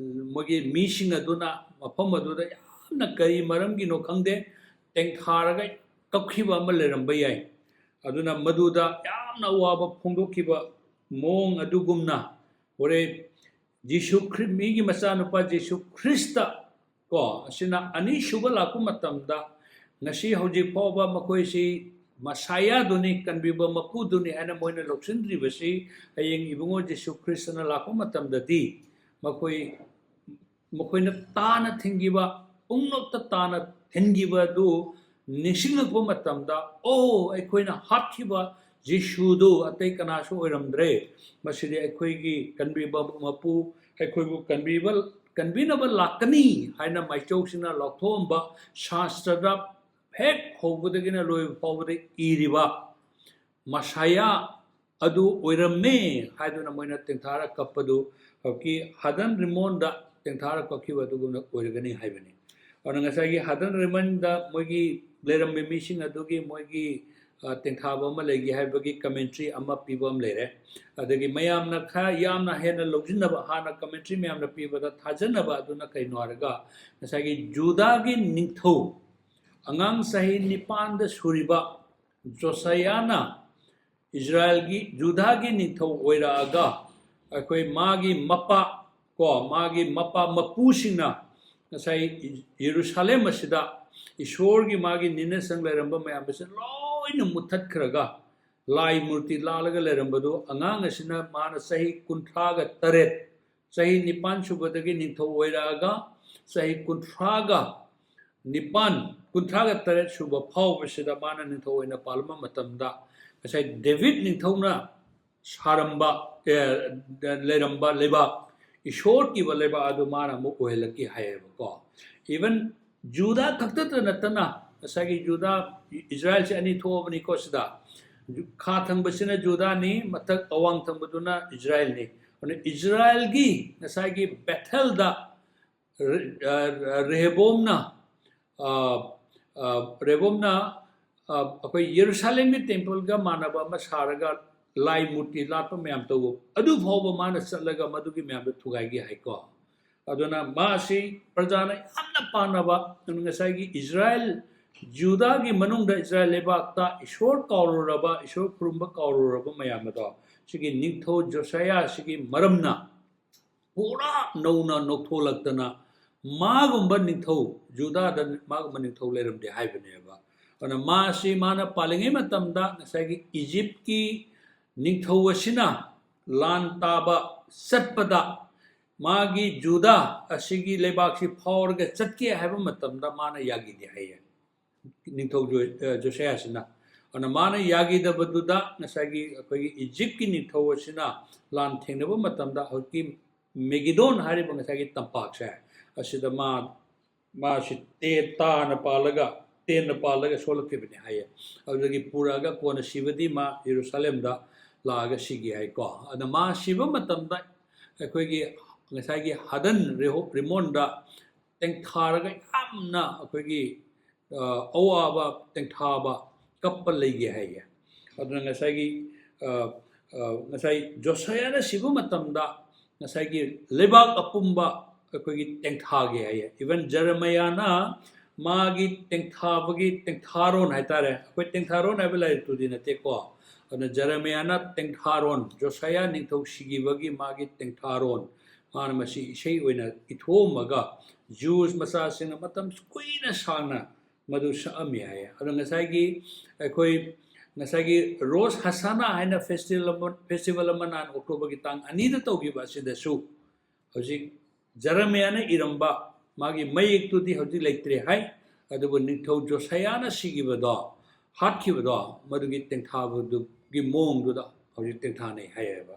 ꯃꯣꯏꯒꯤ ꯃꯤꯁꯤꯡ ꯑꯗꯨꯅ ꯃꯐꯝ ꯑꯗꯨꯗ ꯌꯥꯝꯅ ꯀꯔꯤ ꯃꯔꯝꯒꯤꯅꯣ ꯈꯪꯗꯦ, ꯇꯦꯡꯊꯥꯔꯒ ꯀꯞꯈꯤꯕ ꯑꯃ ꯂꯩꯔꯝꯕ ꯌꯥꯏ꯫ ꯑꯗꯨꯅ ꯃꯗꯨꯗ ꯌꯥꯝꯅ ꯑꯋꯥꯕ ꯐꯣꯡꯗꯣꯛꯈꯤꯕ ꯃꯑꯣꯡ ꯑꯗꯨꯒꯨꯝꯅ ꯍꯣꯔꯦꯟ ꯖꯤꯁꯨ ꯈ꯭ꯔꯤ-, ꯃꯤꯒꯤ ꯃꯆꯥꯅꯨꯄꯥ ꯖꯤꯁꯨ ꯈ꯭ꯔꯤꯁꯇ ꯀꯣ, ꯑꯁꯤꯅ ꯑꯅꯤꯁꯨꯕ ꯂꯥꯛꯄ ꯃꯇꯝꯗ ꯉꯁꯤ ꯍꯧꯖꯤꯛ ꯐꯥꯎꯕ ꯃꯈꯣꯏꯁꯤ ꯃꯁꯥꯌꯥꯗꯨꯅꯤ, ꯀꯟꯕꯤꯕ ꯃꯄꯨꯗꯨꯅꯤ ꯍꯥꯏꯅ ꯃꯣꯏꯅ ꯂꯧꯁꯤꯟꯗ꯭ꯔꯤꯕꯁꯤ ꯍꯌꯦꯡ ꯏꯕꯨꯡꯉꯣ ꯖꯤꯁꯨ ꯈ꯭ꯔꯤꯁꯇꯅ ꯂꯥꯛꯄ ꯃꯇꯝꯗꯗꯤ ꯃꯈꯣꯏ, ꯃꯈꯣꯏꯅ ꯇꯥꯅ ꯊꯤꯡꯈꯤꯕ, ꯄꯨꯝꯅꯃꯛꯇ ꯇꯥꯅ ꯊꯤꯡꯈꯤꯕ ꯑꯗꯨ ꯅꯤꯡꯁꯤꯡꯂꯛꯄ ꯃꯇꯝꯗ, "ꯑꯣ, ꯑꯩꯈꯣꯏꯅ ꯍꯥꯠꯈꯤꯕ ꯖꯤꯁꯨꯗꯨ ꯑꯇꯩ ꯀꯅꯥꯁꯨ ꯑꯣꯏꯔꯝꯗ꯭ꯔꯦ꯫ ꯃꯁꯤꯗꯤ ꯑꯩꯈꯣꯏꯒꯤ ꯀꯟꯕꯤꯕ ꯃꯄꯨ, ꯑꯩꯈꯣꯏꯕꯨ ꯀꯟꯕꯤꯕ, ꯀꯟꯕꯤꯅꯕ ꯂꯥꯛꯀꯅꯤ" ꯍꯥꯏꯅ ꯃꯥꯏꯆꯧꯁꯤꯡꯅ ꯂꯥꯎꯊꯣꯛꯑꯝꯕ, ꯁꯥꯁꯇ꯭ꯔꯗ ꯍꯦꯛ ꯍꯧꯕꯗꯒꯤꯅ ꯂꯣꯏꯕ ꯐꯥꯎꯕꯗ ꯏꯔꯤꯕ ꯃꯁꯥꯌꯥ ꯑꯗꯨ ꯑꯣꯏꯔꯝꯃꯦ ꯍꯥꯏꯗꯨꯅ ꯃꯣꯏꯅ ꯇꯦꯡꯊꯥꯔ ꯀꯞꯄꯗꯨ ꯍꯧꯖꯤꯛꯀꯤ ꯍꯗꯟ ꯔꯤꯃꯣꯟꯗ ꯇꯦꯡꯊꯥꯔ ꯀꯞꯈꯤꯕ ꯑꯗꯨꯒꯨꯝꯅ ꯑꯣꯏꯔꯒꯅꯤ ꯍꯥꯏꯕꯅꯤ꯫ ꯑꯗꯨꯅ ꯉꯁꯥꯏꯒꯤ ꯍꯗꯟ ꯔꯤꯃꯣꯟꯗ ꯃꯣꯏꯒꯤ ꯂꯩꯔꯝꯕ ꯃꯤꯁꯤꯡ ꯑꯗꯨꯒꯤ ꯃꯣꯏꯒꯤ, ꯑ, ꯇꯦꯡꯊꯥꯕ ꯑꯃ ꯂꯩꯒꯦ ꯍꯥꯏꯕꯒꯤ commentary ꯑꯃ ꯄꯤꯕ ꯑꯃ ꯂꯩꯔꯦ꯫ ꯑꯗꯒꯤ ꯃꯌꯥꯝꯅ ꯈꯔ ꯌꯥꯝꯅ ꯍꯦꯟꯅ ꯂꯧꯁꯤꯟꯅꯕ, ꯍꯥꯟꯅ commentary ꯃꯌꯥꯝꯅ ꯄꯤꯕꯗ ꯊꯥꯖꯅꯕ ꯑꯗꯨꯅ ꯀꯩꯅꯣ ꯍꯥꯏꯔꯒ ꯉꯁꯥꯏꯒꯤ ꯖꯨꯗꯥꯒꯤ ꯅꯤꯡꯊꯧ ꯑꯉꯥꯡ ꯆꯍꯤ ꯅꯤꯄꯥꯟꯗ ꯁꯨꯔꯤꯕ ꯖꯣꯁꯥꯌꯥꯅ ꯏꯖꯔꯥꯏꯜꯒꯤ, ꯖꯨꯗꯥꯒꯤ ꯅꯤꯡꯊꯧ ꯑꯣꯏꯔꯛꯑꯒ ꯑꯩꯈꯣꯏ ꯃꯥꯒꯤ ꯃꯄꯥ ꯀꯣ, ꯃꯥꯒꯤ ꯃꯄꯥ ꯃꯄꯨꯁꯤꯡꯅ ꯉꯁꯥꯏ ꯌꯦꯔꯨꯁꯥꯂꯦꯝ ꯑꯁꯤꯗ ꯏꯁꯣꯔꯒꯤ ꯃꯥꯒꯤ ꯅꯤꯅꯁꯪ ꯂꯩꯔꯝꯕ ꯃꯌꯥꯝ ꯑꯁꯤ ꯂꯣꯏꯅ ꯃꯨꯠꯊꯠꯈ꯭ꯔꯒ ꯂꯥꯏ ꯃꯨꯔꯇꯤ ꯂꯥꯠꯂꯒ ꯂꯩꯔꯝꯕꯗꯨ ꯑꯉꯥꯡ ꯑꯁꯤꯅ ꯃꯥꯅ ꯆꯍꯤ ꯀꯨꯟꯊ꯭ꯔꯥꯒ ꯇꯔꯦꯠ, ꯆꯍꯤ ꯅꯤꯄꯥꯟ ꯁꯨꯕꯗꯒꯤ ꯅꯤꯡꯊꯧ ꯑꯣꯏꯔꯛꯑꯒ ꯆꯍꯤ ꯀꯨꯟꯊ꯭ꯔꯥꯒ ꯅꯤꯄꯥꯟ, ꯀꯨꯟꯊ꯭ꯔꯥꯒ ꯇꯔꯦꯠ ꯁꯨꯕ ꯐꯥꯎꯕꯁꯤꯗ ꯃꯥꯅ ꯅꯤꯡꯊꯧ ꯑꯣꯏꯅ ꯄꯥꯜꯂꯝꯕ ꯃꯇꯝꯗ ꯉꯁꯥꯏ ꯗꯦꯕꯤꯠ ꯅꯤꯡꯊꯧꯅ ꯁꯥꯔꯝꯕ, ꯑꯦ, ꯂꯩꯔꯝꯕ ꯂꯩꯕꯥꯛ, ꯏꯁꯣꯔ ꯀꯤꯕ ꯂꯩꯕꯥꯛ ꯑꯗꯨ ꯃꯥꯅ ꯑꯃꯨꯛ ꯑꯣꯏꯍꯜꯂꯛꯀꯦ ꯍꯥꯏꯌꯦꯕꯀꯣ꯫ Even ꯖꯨꯗꯥ ꯈꯛꯇꯗ ꯅꯠꯇꯅ, ꯉꯁꯥꯏꯒꯤ ꯖꯨꯗꯥ, ꯏꯖꯔꯥꯏꯜꯁꯦ ꯑꯅꯤ ꯊꯣꯛꯑꯕꯅꯤꯀꯣ ꯁꯤꯗ꯫ ꯈꯥ ꯊꯪꯕꯁꯤꯅ ꯖꯨꯗꯥꯅꯤ, ꯃꯊꯛ ꯑꯋꯥꯡ ꯊꯪꯕꯗꯨꯅ ꯏꯖꯔꯥꯏꯜꯅꯤ꯫ ꯑꯗꯨꯅ ꯏꯖꯔꯥꯏꯜꯒꯤ ꯉꯁꯥꯏꯒꯤ ꯕꯦꯊꯦꯜꯗ ꯔꯦ-, ꯑ, ꯔꯦꯍꯕꯣꯝꯅ, ꯑ, ꯑ, ꯔꯦꯍꯕꯣꯝꯅ, ꯑ, ꯑꯩꯈꯣꯏ ꯌꯦꯔꯨꯁꯥꯂꯦꯝꯒꯤ ꯇꯦꯝꯄꯜꯒ ꯃꯥꯟꯅꯕ ꯑꯃ ꯁꯥꯔꯒ ꯂꯥꯏ ꯃꯨꯔꯇꯤ ꯂꯥꯠꯄ ꯃꯌꯥꯝ ꯇꯧꯕ, ꯑꯗꯨ ꯐꯥꯎꯕ ꯃꯥꯅ ꯆꯠꯂꯒ ꯃꯗꯨꯒꯤ ꯃꯌꯥꯝꯗꯣ ꯊꯨꯒꯥꯏꯒꯦ ꯍꯥꯏꯀꯣ꯫ ꯑꯗꯨꯅ ꯃꯥꯁꯤ ꯄ꯭ꯔꯖꯥꯅ ꯌꯥꯝꯅ ꯄꯥꯝꯅꯕ, ꯉꯁꯥꯏꯒꯤ ꯏꯖꯔꯥꯏꯜ, ꯖꯨꯗꯥꯒꯤ ꯃꯅꯨꯡꯗ ꯏꯖꯔꯥꯏꯜ ꯂꯩꯕꯥꯛꯇ ꯏꯁꯣꯔ ꯀꯥꯎꯔꯨꯔꯕ, ꯏꯁꯣꯔ ꯈꯨꯔꯨꯝꯕ ꯀꯥꯎꯔꯨꯔꯕ ꯃꯌꯥꯝ ꯑꯗꯣ ꯁꯤꯒꯤ ꯅꯤꯡꯊꯧ ꯖꯣꯁꯥꯌꯥ ꯑꯁꯤꯒꯤ ꯃꯔꯝꯅ ꯄꯨꯔꯥ ꯅꯧꯅ ꯅꯣꯛꯊꯣꯛꯂꯛꯇꯅ ꯃꯥꯒꯨꯝꯕ ꯅꯤꯡꯊꯧ, ꯖꯨꯗꯥꯗ ꯃꯥꯒꯨꯝꯕ ꯅꯤꯡꯊꯧ ꯂꯩꯔꯝꯗꯦ ꯍꯥꯏꯕꯅꯦꯕ꯫ ꯑꯗꯨꯅ ꯃꯥꯁꯤ ꯃꯥꯅ ꯄꯥꯜꯂꯤꯉꯩ ꯃꯇꯝꯗ ꯉꯁꯥꯏꯒꯤ ꯏꯖꯤꯞꯀꯤ ꯅꯤꯡꯊꯧ ꯑꯁꯤꯅ ꯂꯥꯟ ꯇꯥꯕ ꯆꯠꯄꯗ ꯃꯥꯒꯤ ꯖꯨꯗꯥ ꯑꯁꯤꯒꯤ ꯂꯩꯕꯥꯛꯁꯤ ꯐꯥꯎꯔꯒ ꯆꯠꯀꯦ ꯍꯥꯏꯕ ꯃꯇꯝꯗ ꯃꯥꯅ ꯌꯥꯈꯤꯗꯦ ꯍꯥꯏꯌꯦ꯫ ꯅꯤꯡꯊꯧ ꯖꯣ-, ꯑ, ꯖꯣꯁꯤꯌꯥꯁꯤꯅ꯫ ꯑꯗꯨꯅ ꯃꯥꯅ ꯌꯥꯈꯤꯗꯕꯗꯨꯗ ꯉꯁꯥꯏꯒꯤ ꯑꯩꯈꯣꯏꯒꯤ ꯏꯖꯤꯞꯀꯤ ꯅꯤꯡꯊꯧ ꯑꯁꯤꯅ ꯂꯥꯟ ꯊꯦꯡꯅꯕ ꯃꯇꯝꯗ ꯍꯧꯖꯤꯛꯀꯤ ꯃꯦꯒꯤꯗꯣꯟ ꯍꯥꯏꯔꯤꯕ ꯉꯁꯥꯏꯒꯤ ꯇꯝꯄꯥꯛꯁꯦ, ꯑꯁꯤꯗ ꯃꯥ, ꯃꯥꯁꯤ ꯇꯦ-, ꯇꯥꯅ ꯄꯥꯜꯂꯒ, ꯇꯦꯟꯅ ꯄꯥꯜꯂꯒ ꯁꯣꯛꯂꯛꯈꯤꯕꯅꯤ ꯍꯥꯏꯌꯦ꯫ ꯑꯗꯨꯗꯒꯤ ꯄꯨꯔꯛꯑꯒ ꯀꯣꯟꯅ ꯁꯤꯕꯗꯤ ꯃꯥ ꯌꯦꯔꯨꯁꯥꯂꯦꯝꯗ ꯂꯥꯛꯑꯒ ꯁꯤꯒꯦ ꯍꯥꯏꯀꯣ꯫ ꯑꯗ ꯃꯥ ꯁꯤꯕ ꯃꯇꯝꯗ ꯑꯩꯈꯣꯏꯒꯤ ꯉꯁꯥꯏꯒꯤ ꯍꯗꯟ ꯔꯦꯍꯣ-, ꯔꯤꯃꯣꯟꯗ ꯇꯦꯡꯊꯥꯔꯒ ꯌꯥꯝꯅ ꯑꯩꯈꯣꯏꯒꯤ, ꯑ, ꯑꯋꯥꯕ, ꯇꯦꯡꯊꯥꯕ, ꯀꯞꯄ ꯂꯩꯒꯦ ꯍꯥꯏꯌꯦ꯫ ꯑꯗꯨꯅ ꯉꯁꯥꯏꯒꯤ, ꯑ, ꯑ, ꯉꯁꯥꯏ ꯖꯣꯁꯤꯌꯥꯅ ꯁꯤꯕ ꯃꯇꯝꯗ ꯉꯁꯥꯏꯒꯤ ꯂꯩꯕꯥꯛ ꯑꯄꯨꯝꯕ ꯑꯩꯈꯣꯏꯒꯤ ꯇꯦꯡꯊꯥꯒꯦ ꯍꯥꯏꯌꯦ꯫ Even ꯖꯔꯃꯌꯥꯅ ꯃꯥꯒꯤ ꯇꯦꯡꯊꯥꯕꯒꯤ ꯇꯦꯡꯊꯥꯔꯣꯟ ꯍꯥꯏꯇꯥꯔꯦ, ꯑꯩꯈꯣꯏ ꯇꯦꯡꯊꯥꯔꯣꯟ ꯍꯥꯏꯕ ꯂꯥꯏꯔꯤꯛꯇꯨꯗꯤ ꯅꯠꯇꯦꯀꯣ꯫ ꯑꯗꯨꯅ ꯖꯔꯃꯌꯥꯅ ꯇꯦꯡꯊꯥꯔꯣꯟ, ꯖꯣꯁꯤꯌꯥ ꯅꯤꯡꯊꯧ ꯁꯤꯈꯤꯕꯒꯤ ꯃꯥꯒꯤ ꯇꯦꯡꯊꯥꯔꯣꯟ, ꯃꯥꯅ ꯃꯁꯤ ꯏꯁꯩ ꯑꯣꯏꯅ ꯏꯊꯣꯛꯑꯝꯃꯒ ꯖꯨꯁ ꯃꯆꯥꯁꯤꯡꯅ ꯃꯇꯝ ꯀꯨꯏꯅ ꯁꯥꯡꯅ ꯃꯗꯨ ꯁꯛꯑꯝꯃꯤ ꯍꯥꯏꯌꯦ꯫ ꯑꯗꯣ ꯉꯁꯥꯏꯒꯤ ꯑꯩꯈꯣꯏ ꯉꯁꯥꯏꯒꯤ ꯔꯣꯁ ꯍꯁꯥꯅꯥ ꯍꯥꯏꯅ ꯐꯦꯁꯇꯤꯚꯦꯜ ꯑꯃ, ꯐꯦꯁꯇꯤꯚꯦꯜ ꯑꯃ ꯅꯍꯥꯟ ꯑꯣꯛꯇꯣꯕꯔꯒꯤ ꯇꯥꯡ ꯑꯅꯤꯗ ꯇꯧꯈꯤꯕ ꯑꯁꯤꯗꯁꯨ ꯍꯧꯖꯤꯛ ꯖꯔꯃꯌꯥꯅ ꯏꯔꯝꯕ ꯃꯥꯒꯤ ꯃꯌꯦꯛꯇꯨꯗꯤ ꯍꯧꯖꯤꯛ ꯂꯩꯇ꯭ꯔꯦ ꯍꯥꯏ꯫ ꯑꯗꯨꯕꯨ ꯅꯤꯡꯊꯧ ꯖꯣꯁꯤꯌꯥꯅ ꯁꯤꯈꯤꯕꯗꯣ, ꯍꯥꯠꯈꯤꯕꯗꯣ, ꯃꯗꯨꯒꯤ ꯇꯦꯡꯊꯥꯕꯗꯨꯒꯤ ꯃꯑꯣꯡꯗꯨꯗ ꯍꯧꯖꯤꯛ ꯇꯦꯡꯊꯥꯅꯩ ꯍꯥꯏꯌꯦꯕ꯫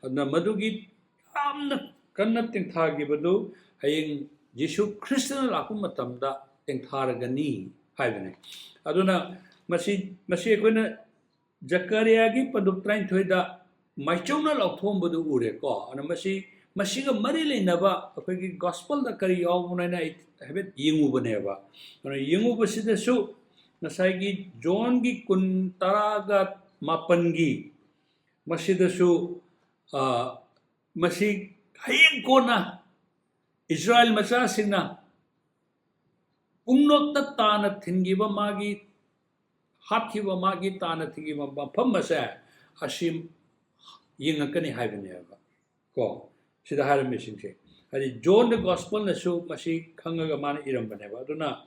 ꯑꯗꯨꯅ ꯃꯗꯨꯒꯤ ꯌꯥꯝꯅ ꯀꯟꯅ ꯇꯦꯡꯊꯥꯈꯤꯕꯗꯨ ꯍꯌꯦꯡ ꯖꯤꯁꯨ ꯈ꯭ꯔꯤꯁꯇꯅ ꯂꯥꯛꯄ ꯃꯇꯝꯗ ꯇꯦꯡꯊꯥꯔꯒꯅꯤ ꯍꯥꯏꯕꯅꯤ꯫ ꯑꯗꯨꯅ ꯃꯁꯤ, ꯃꯁꯤ ꯑꯩꯈꯣꯏꯅ ꯖꯀꯔꯤꯌꯥꯒꯤ ꯄꯟꯗꯨꯞ ꯇꯔꯥꯅꯤꯊꯣꯏꯗ ꯃꯥꯏꯆꯧꯅ ꯂꯥꯎꯊꯣꯛꯑꯝꯕꯗꯨ ꯎꯔꯦꯀꯣ꯫ ꯑꯗꯨꯅ ꯃꯁꯤ, ꯃꯁꯤꯒ ꯃꯔꯤ ꯂꯩꯅꯕ ꯑꯩꯈꯣꯏꯒꯤ ꯒꯣꯁꯄꯜꯗ ꯀꯔꯤ ꯌꯥꯎꯕꯅꯣ ꯍꯥꯏꯅ ꯑꯩ ꯍꯥꯏꯐꯦꯠ ꯌꯦꯡꯉꯨꯕꯅꯦꯕ꯫ ꯑꯗꯨꯅ ꯌꯦꯡꯉꯨꯕꯁꯤꯗꯁꯨ ꯉꯁꯥꯏꯒꯤ ꯖꯣꯟꯒꯤ ꯀꯨꯟ, ꯇꯔꯥꯒ ꯃꯥꯄꯟꯒꯤ ꯃꯁꯤꯗꯁꯨ, ꯑ, ꯃꯁꯤ ꯍꯌꯦꯡ ꯀꯣꯟꯅ ꯏꯁꯔꯥꯌꯦꯜ ꯃꯆꯥꯁꯤꯡꯅ ꯄꯨꯝꯅꯃꯛꯇ ꯇꯥꯅ ꯊꯤꯟꯈꯤꯕ, ꯃꯥꯒꯤ ꯍꯥꯠꯈꯤꯕ, ꯃꯥꯒꯤ ꯇꯥꯅ ꯊꯤꯟꯈꯤꯕ ꯃꯐꯝ ꯑꯁꯦ ꯑꯁꯤ ꯌꯦꯡꯉꯛꯀꯅꯤ ꯍꯥꯏꯕꯅꯦꯕ꯫ ꯀꯣ, ꯁꯤꯗ ꯍꯥꯏꯔꯝꯃꯤꯁꯤꯡꯁꯦ ꯍꯥꯏꯗꯤ ꯖꯣꯟ ꯗ ꯒꯣꯁꯄꯜꯅꯁꯨ ꯃꯁꯤ ꯈꯪꯉꯒ ꯃꯥꯅ ꯏꯔꯝꯕꯅꯦꯕ꯫ ꯑꯗꯨꯅ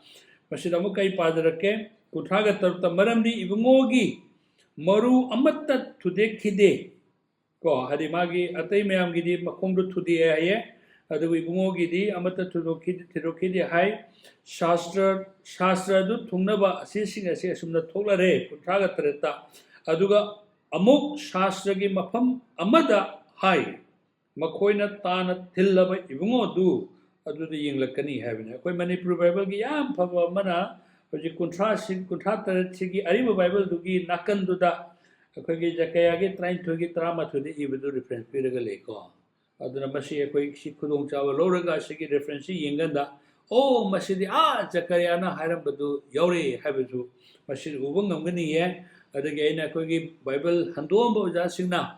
ꯃꯁꯤꯗ ꯑꯃꯨꯛ ꯀꯩ ꯄꯥꯖꯔꯛꯀꯦ? ꯀꯨꯟꯊ꯭ꯔꯥꯒ ꯇꯔꯨꯛꯇ, "ꯃꯔꯝꯗꯤ ꯏꯕꯨꯡꯉꯣꯒꯤ ꯃꯔꯨ ꯑꯃꯠꯇ ꯊꯨꯗꯦꯛꯈꯤꯗꯦ"꯫ ꯀꯣ, ꯍꯥꯏꯗꯤ ꯃꯥꯒꯤ ꯑꯇꯩ ꯃꯌꯥꯝꯒꯤꯗꯤ ꯃꯈꯣꯡꯗꯣ ꯊꯨꯗꯦꯛꯑꯦ ꯍꯥꯏꯌꯦ, ꯑꯗꯨꯕꯨ ꯏꯕꯨꯡꯉꯣꯒꯤꯗꯤ ꯑꯃꯠꯇ ꯊꯨꯗꯣꯛꯈꯤ-, ꯊꯨꯗꯣꯛꯈꯤꯗꯦ ꯍꯥꯏ꯫ ꯁꯥꯁꯇ꯭ꯔ, ꯁꯥꯁꯇ꯭ꯔ ꯑꯗꯨ ꯊꯨꯡꯅꯕ ꯑꯁꯤꯁꯤꯡ ꯑꯁꯤ ꯑꯁꯨꯝꯅ ꯊꯣꯛꯂꯔꯦ, ꯀꯨꯟꯊ꯭ꯔꯥꯒ ꯇꯔꯦꯠꯇ꯫ ꯑꯗꯨꯒ ꯑꯃꯨꯛ ꯁꯥꯁꯇ꯭ꯔꯒꯤ ꯃꯐꯝ ꯑꯃꯗ ꯍꯥꯏ, "ꯃꯈꯣꯏꯅ ꯇꯥꯅ ꯊꯤꯜꯂꯕ ꯏꯕꯨꯡꯉꯣ ꯑꯗꯨ ꯑꯗꯨꯗ ꯌꯦꯡꯂꯛꯀꯅꯤ" ꯍꯥꯏꯕꯅꯤ꯫ ꯑꯩꯈꯣꯏ ꯃꯅꯤꯄꯨꯔ ꯕꯥꯏꯕꯜꯒꯤ ꯌꯥꯝ ꯐꯕ ꯑꯃꯅ ꯍꯧꯖꯤꯛ ꯀꯨꯟꯊ꯭ꯔꯥꯁꯤ, ꯀꯨꯟꯊ꯭ꯔꯥ ꯇꯔꯦꯠꯁꯤꯒꯤ ꯑꯔꯤꯕ ꯕꯥꯏꯕꯜꯗꯨꯒꯤ ꯅꯥꯀꯟꯗꯨꯗ ꯑꯩꯈꯣꯏꯒꯤ ꯖꯀꯔꯤꯌꯥꯒꯤ ꯇꯔꯥꯅꯤꯊꯣꯏꯒꯤ ꯇꯔꯥꯃꯥꯊꯣꯏꯗ ꯏꯕꯗꯨ ꯔꯤꯐꯔꯦꯟꯁ ꯄꯤꯔꯒ ꯂꯩꯀꯣ꯫ ꯑꯗꯨꯅ ꯃꯁꯤ ꯑꯩꯈꯣꯏ ꯁꯤ ꯈꯨꯗꯣꯡꯆꯥꯕ ꯂꯧꯔꯒ ꯑꯁꯤꯒꯤ ꯔꯤꯐꯔꯦꯟꯁꯁꯤ ꯌꯦꯡꯀꯥꯟꯗ, "ꯑꯣ, ꯃꯁꯤꯗꯤ ꯑꯥ ꯖꯀꯔꯤꯌꯥꯅ ꯍꯥꯏꯔꯝꯕꯗꯨ ꯌꯥꯎꯔꯦ" ꯍꯥꯏꯕꯁꯨ ꯃꯁꯤ ꯎꯕ ꯉꯝꯒꯅꯤꯌꯦ꯫ ꯑꯗꯒꯤ ꯑꯩꯅ ꯑꯩꯈꯣꯏꯒꯤ ꯕꯥꯏꯕꯜ ꯍꯟꯗꯣꯛꯑꯝꯕ ꯑꯣꯖꯥꯁꯤꯡꯅ,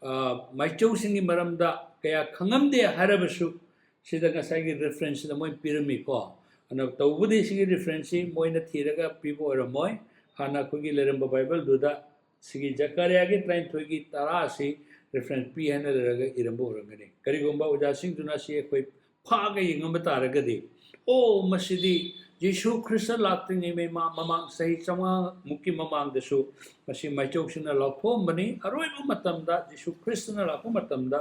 ꯑ, ꯃꯥꯏꯆꯧꯁꯤꯡꯒꯤ ꯃꯔꯝꯗ ꯀꯌꯥ ꯈꯪꯉꯝꯗꯦ ꯍꯥꯏꯔꯕꯁꯨ, ꯁꯤꯗ ꯉꯁꯥꯏꯒꯤ ꯔꯤꯐꯔꯦꯟꯁꯁꯤꯗ ꯃꯣꯏ ꯄꯤꯔꯝꯃꯤꯀꯣ꯫ ꯑꯗꯨꯅ ꯇꯧꯕꯗꯤ ꯁꯤꯒꯤ ꯔꯤꯐꯔꯦꯟꯁꯁꯤ ꯃꯣꯏꯅ ꯊꯤꯔꯒ ꯄꯤꯕ ꯑꯣꯏꯔꯝꯃꯣꯏ꯫ ꯍꯥꯟꯅ ꯑꯩꯈꯣꯏꯒꯤ ꯂꯩꯔꯝꯕ ꯕꯥꯏꯕꯜꯗꯨꯗ ꯁꯤꯒꯤ ꯖꯀꯔꯤꯌꯥꯒꯤ ꯇꯔꯥꯅꯤꯊꯣꯏꯒꯤ ꯇꯔꯥ ꯑꯁꯤ ꯔꯤꯐꯔꯦꯟꯁ ꯄꯤ ꯍꯥꯏꯅ ꯂꯩꯔꯒ ꯏꯔꯝꯕ ꯑꯣꯏꯔꯝꯒꯅꯤ꯫ ꯀꯔꯤꯒꯨꯝꯕ ꯑꯣꯖꯥꯁꯤꯡꯗꯨꯅ ꯁꯤ ꯑꯩꯈꯣꯏ ꯐꯥꯛꯑꯒ ꯌꯦꯡꯉꯝꯕ ꯇꯥꯔꯒꯗꯤ, "ꯑꯣ, ꯃꯁꯤꯗꯤ ꯖꯤꯁꯨ ꯈ꯭ꯔꯤꯁꯇ ꯂꯥꯛꯇ꯭ꯔꯤꯉꯩ ꯃꯃꯥ-, ꯃꯃꯥꯡ ꯆꯍꯤ ꯆꯥꯝꯃꯉꯥ ꯃꯨꯛꯀꯤ ꯃꯃꯥꯡꯗꯁꯨ ꯃꯁꯤ ꯃꯥꯏꯆꯧꯁꯤꯡꯅ ꯂꯥꯎꯊꯣꯛꯑꯝꯕꯅꯤ꯫ ꯑꯔꯣꯏꯕ ꯃꯇꯝꯗ ꯖꯤꯁꯨ ꯈ꯭ꯔꯤꯁꯇꯅ ꯂꯥꯛꯄ ꯃꯇꯝꯗ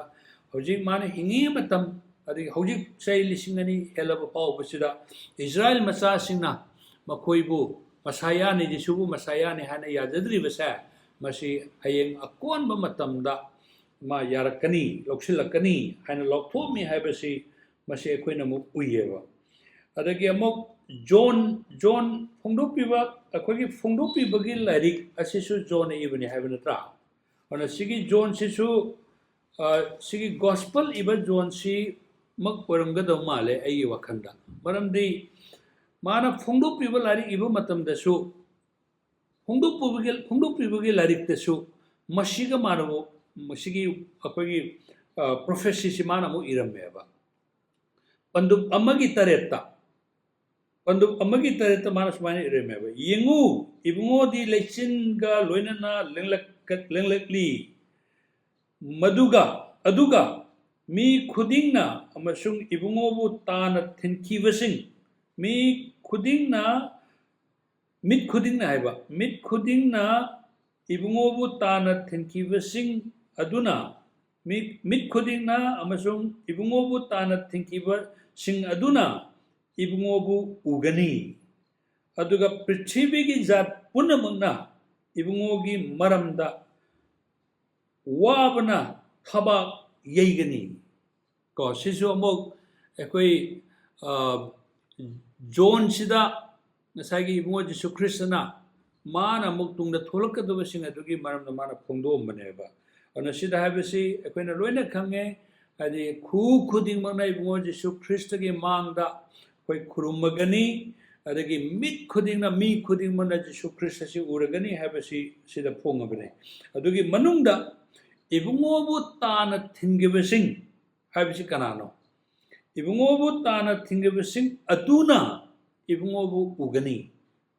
ꯍꯧꯖꯤꯛ ꯃꯥꯅ ꯍꯤꯡꯉꯤꯉꯩ ꯃꯇꯝ, ꯑꯗꯒꯤ ꯍꯧꯖꯤꯛ ꯆꯍꯤ ꯂꯤꯁꯤꯡ ꯑꯅꯤ ꯍꯦꯜꯂꯕ ꯐꯥꯎꯕꯁꯤꯗ ꯏꯁꯔꯥꯌꯦꯜ ꯃꯆꯥꯁꯤꯡꯅ ꯃꯈꯣꯏꯕꯨ ꯃꯁꯥꯌꯥꯅꯤ, ꯖꯤꯁꯨꯕꯨ ꯃꯁꯥꯌꯥꯅꯤ ꯍꯥꯏꯅ ꯌꯥꯖꯗ꯭ꯔꯤꯕꯁꯦ ꯃꯁꯤ ꯍꯌꯦꯡ ꯑꯀꯣꯟꯕ ꯃꯇꯝꯗ ꯃꯥ ꯌꯥꯔꯛꯀꯅꯤ, ꯂꯧꯁꯤꯜꯂꯛꯀꯅꯤ ꯍꯥꯏꯅ ꯂꯥꯎꯊꯣꯛꯑꯝꯃꯤ ꯍꯥꯏꯕꯁꯤ ꯃꯁꯤ ꯑꯩꯈꯣꯏꯅ ꯑꯃꯨꯛ ꯎꯏꯌꯦꯕ꯫ ꯑꯗꯒꯤ ꯑꯃꯨꯛ ꯖꯣꯟ, ꯖꯣꯟ ꯐꯣꯡꯗꯣꯛꯄꯤꯕ, ꯑꯩꯈꯣꯏꯒꯤ ꯐꯣꯡꯗꯣꯛꯄꯤꯕꯒꯤ ꯂꯥꯏꯔꯤꯛ ꯑꯁꯤꯁꯨ ꯖꯣꯟꯅ ꯏꯕꯅꯤ ꯍꯥꯏꯕ ꯅꯠꯇ꯭ꯔꯥ? ꯑꯗꯨꯅ ꯁꯤꯒꯤ ꯖꯣꯟꯁꯤꯁꯨ, ꯑ, ꯁꯤꯒꯤ ꯒꯣꯁꯄꯜ ꯏꯕ ꯖꯣꯟꯁꯤꯃꯛ ꯑꯣꯏꯔꯝꯒꯗꯕ ꯃꯥꯜꯂꯦ ꯑꯩꯒꯤ ꯋꯥꯈꯜꯗ꯫ ꯃꯔꯝꯗꯤ ꯃꯥꯅ ꯐꯣꯡꯗꯣꯛꯄꯤꯕ ꯂꯥꯏꯔꯤꯛ ꯏꯕ ꯃꯇꯝꯗꯁꯨ ꯐꯣꯡꯗꯣꯛꯄꯤꯕꯒꯤ, ꯐꯣꯡꯗꯣꯛꯄꯤꯕꯒꯤ ꯂꯥꯏꯔꯤꯛꯇꯁꯨ ꯃꯁꯤꯒ ꯃꯥꯟꯅꯕ, ꯃꯁꯤꯒꯤ ꯑꯩꯈꯣꯏꯒꯤ, ꯑ, ꯄ꯭ꯔꯣꯐꯦꯁꯤꯁꯤ ꯃꯥꯅ ꯑꯃꯨꯛ ꯏꯔꯝꯃꯦꯕ꯫ ꯄꯟꯗꯨꯞ ꯑꯃꯒꯤ ꯇꯔꯦꯠꯇ, ꯄꯟꯗꯨꯞ ꯑꯃꯒꯤ ꯇꯔꯦꯠꯇ ꯃꯥꯅ ꯁꯨꯃꯥꯏꯅ ꯏꯔꯝꯃꯦꯕ, "ꯌꯦꯡꯉꯨ, ꯏꯕꯨꯡꯉꯣꯗꯤ ꯂꯩꯆꯤꯟꯒ ꯂꯣꯏꯅꯅ ꯂꯦꯡꯂꯛ-, ꯂꯦꯡꯂꯛꯂꯤ, ꯃꯗꯨꯒ, ꯑꯗꯨꯒ ꯃꯤ ꯈꯨꯗꯤꯡꯅ ꯑꯃꯁꯨꯡ ꯏꯕꯨꯡꯉꯣꯕꯨ ꯇꯥꯅ ꯊꯤꯟꯈꯤꯕꯁꯤꯡ, ꯃꯤ ꯈꯨꯗꯤꯡꯅ, ꯃꯤꯠ ꯈꯨꯗꯤꯡꯅ" ꯍꯥꯏꯕ, "ꯃꯤꯠ ꯈꯨꯗꯤꯡꯅ ꯏꯕꯨꯡꯉꯣꯕꯨ ꯇꯥꯅ ꯊꯤꯟꯈꯤꯕꯁꯤꯡ ꯑꯗꯨꯅ, ꯃꯤꯠ, ꯃꯤꯠ ꯈꯨꯗꯤꯡꯅ ꯑꯃꯁꯨꯡ ꯏꯕꯨꯡꯉꯣꯕꯨ ꯇꯥꯅ ꯊꯤꯟꯈꯤꯕꯁꯤꯡ ꯑꯗꯨꯅ ꯏꯕꯨꯡꯉꯣꯕꯨ ꯎꯒꯅꯤ꯫ ꯑꯗꯨꯒ ꯄ꯭ꯔꯤꯊꯤꯕꯤꯒꯤ ꯖꯥꯠ ꯄꯨꯝꯅꯃꯛꯅ ꯏꯕꯨꯡꯉꯣꯒꯤ ꯃꯔꯝꯗ ꯋꯥꯕꯅ ꯊꯕꯥꯛ ꯌꯩꯒꯅꯤ"꯫ ꯀꯣ, ꯁꯤꯁꯨ ꯑꯃꯨꯛ ꯑꯩꯈꯣꯏ, ꯑ, ꯖꯣꯟꯁꯤꯗ ꯉꯁꯥꯏꯒꯤ ꯏꯕꯨꯡꯉꯣ ꯖꯤꯁꯨ ꯈ꯭ꯔꯤꯁꯇꯅ ꯃꯥꯅ ꯑꯃꯨꯛ ꯇꯨꯡꯗ ꯊꯣꯛꯂꯛꯀꯗꯕꯁꯤꯡ ꯑꯗꯨꯒꯤ ꯃꯔꯝꯗ ꯃꯥꯅ ꯐꯣꯡꯗꯣꯛꯑꯝꯕꯅꯦꯕ꯫ ꯑꯗꯨꯅ ꯁꯤꯗ ꯍꯥꯏꯕꯁꯤ ꯑꯩꯈꯣꯏꯅ ꯂꯣꯏꯅ ꯈꯪꯉꯦ, ꯍꯥꯏꯗꯤ ꯈꯨ ꯈꯨꯗꯤꯡꯃꯛꯅ ꯏꯕꯨꯡꯉꯣ ꯖꯤꯁꯨ ꯈ꯭ꯔꯤꯁꯇꯒꯤ ꯃꯥꯡꯗ ꯑꯩꯈꯣꯏ ꯈꯨꯔꯨꯝꯃꯒꯅꯤ, ꯑꯗꯒꯤ ꯃꯤꯠ ꯈꯨꯗꯤꯡꯅ, ꯃꯤ ꯈꯨꯗꯤꯡꯃꯛꯅ ꯖꯤꯁꯨ ꯈ꯭ꯔꯤꯁꯇꯁꯤ ꯎꯔꯒꯅꯤ ꯍꯥꯏꯕꯁꯤ ꯁꯤꯗ ꯐꯣꯡꯉꯕꯅꯦ꯫ ꯑꯗꯨꯒꯤ ꯃꯅꯨꯡꯗ ꯏꯕꯨꯡꯉꯣꯕꯨ ꯇꯥꯅ ꯊꯤꯟꯈꯤꯕꯁꯤꯡ ꯍꯥꯏꯕꯁꯤ ꯀꯅꯥꯅꯣ? ꯏꯕꯨꯡꯉꯣꯕꯨ ꯇꯥꯅ ꯊꯤꯟꯈꯤꯕꯁꯤꯡ ꯑꯗꯨꯅ ꯏꯕꯨꯡꯉꯣꯕꯨ ꯎꯒꯅꯤ꯫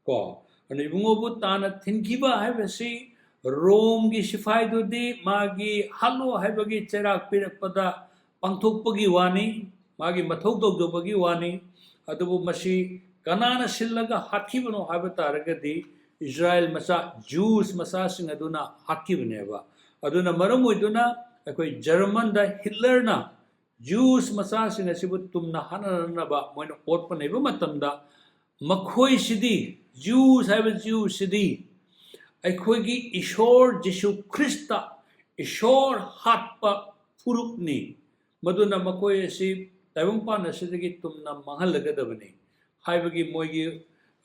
ꯀꯣ, ꯑꯗꯨꯅ ꯏꯕꯨꯡꯉꯣꯕꯨ ꯇꯥꯅ ꯊꯤꯟꯈꯤꯕ ꯍꯥꯏꯕꯁꯤ ꯔꯣꯝꯒꯤ ꯁꯤꯐꯥꯏꯗꯨꯗꯤ ꯃꯥꯒꯤ ꯍꯥꯠꯂꯣ ꯍꯥꯏꯕꯒꯤ ꯆꯩꯔꯥꯛ ꯄꯤꯔꯛꯄꯗ ꯄꯥꯡꯊꯣꯛꯄꯒꯤ ꯋꯥꯅꯤ, ꯃꯥꯒꯤ ꯃꯊꯧ ꯇꯧꯖꯕꯒꯤ ꯋꯥꯅꯤ꯫ ꯑꯗꯨꯕꯨ ꯃꯁꯤ ꯀꯅꯥꯅ ꯁꯤꯜꯂꯒ ꯍꯥꯠꯈꯤꯕꯅꯣ ꯍꯥꯏꯕ ꯇꯥꯔꯒꯗꯤ ꯏꯁꯔꯥꯌꯦꯜ ꯃꯆꯥ, ꯖꯨꯁ ꯃꯆꯥꯁꯤꯡ ꯑꯗꯨꯅ ꯍꯥꯠꯈꯤꯕꯅꯦꯕ꯫ ꯑꯗꯨꯅ ꯃꯔꯝ ꯑꯣꯏꯗꯨꯅ ꯑꯩꯈꯣꯏ ꯖꯔꯃꯟꯗ ꯍꯤꯠꯂꯔꯅ ꯖꯨꯁ ꯃꯆꯥꯁꯤꯡ ꯑꯁꯤꯕꯨ ꯇꯨꯝꯅ ꯍꯥꯠꯅꯅꯕ ꯃꯣꯏꯅ ꯑꯣꯠꯄ ꯅꯩꯕ ꯃꯇꯝꯗ ꯃꯈꯣꯏꯁꯤꯗꯤ, ꯖꯨꯁ ꯍꯥꯏꯕ ꯖꯨꯁꯤꯗꯤ ꯑꯩꯈꯣꯏꯒꯤ ꯏꯁꯣꯔ ꯖꯤꯁꯨ ꯈ꯭ꯔꯤꯁꯇ, ꯏꯁꯣꯔ ꯍꯥꯠꯄ ꯐꯨꯔꯨꯞꯅꯤ꯫ ꯃꯗꯨꯅ ꯃꯈꯣꯏ ꯑꯁꯤ ꯇꯥꯏꯕꯪꯄꯥꯟ ꯑꯁꯤꯗꯒꯤ ꯇꯨꯝꯅ ꯃꯥꯡꯍꯜꯂꯒꯗꯕꯅꯤ ꯍꯥꯏꯕꯒꯤ ꯃꯣꯏꯒꯤ,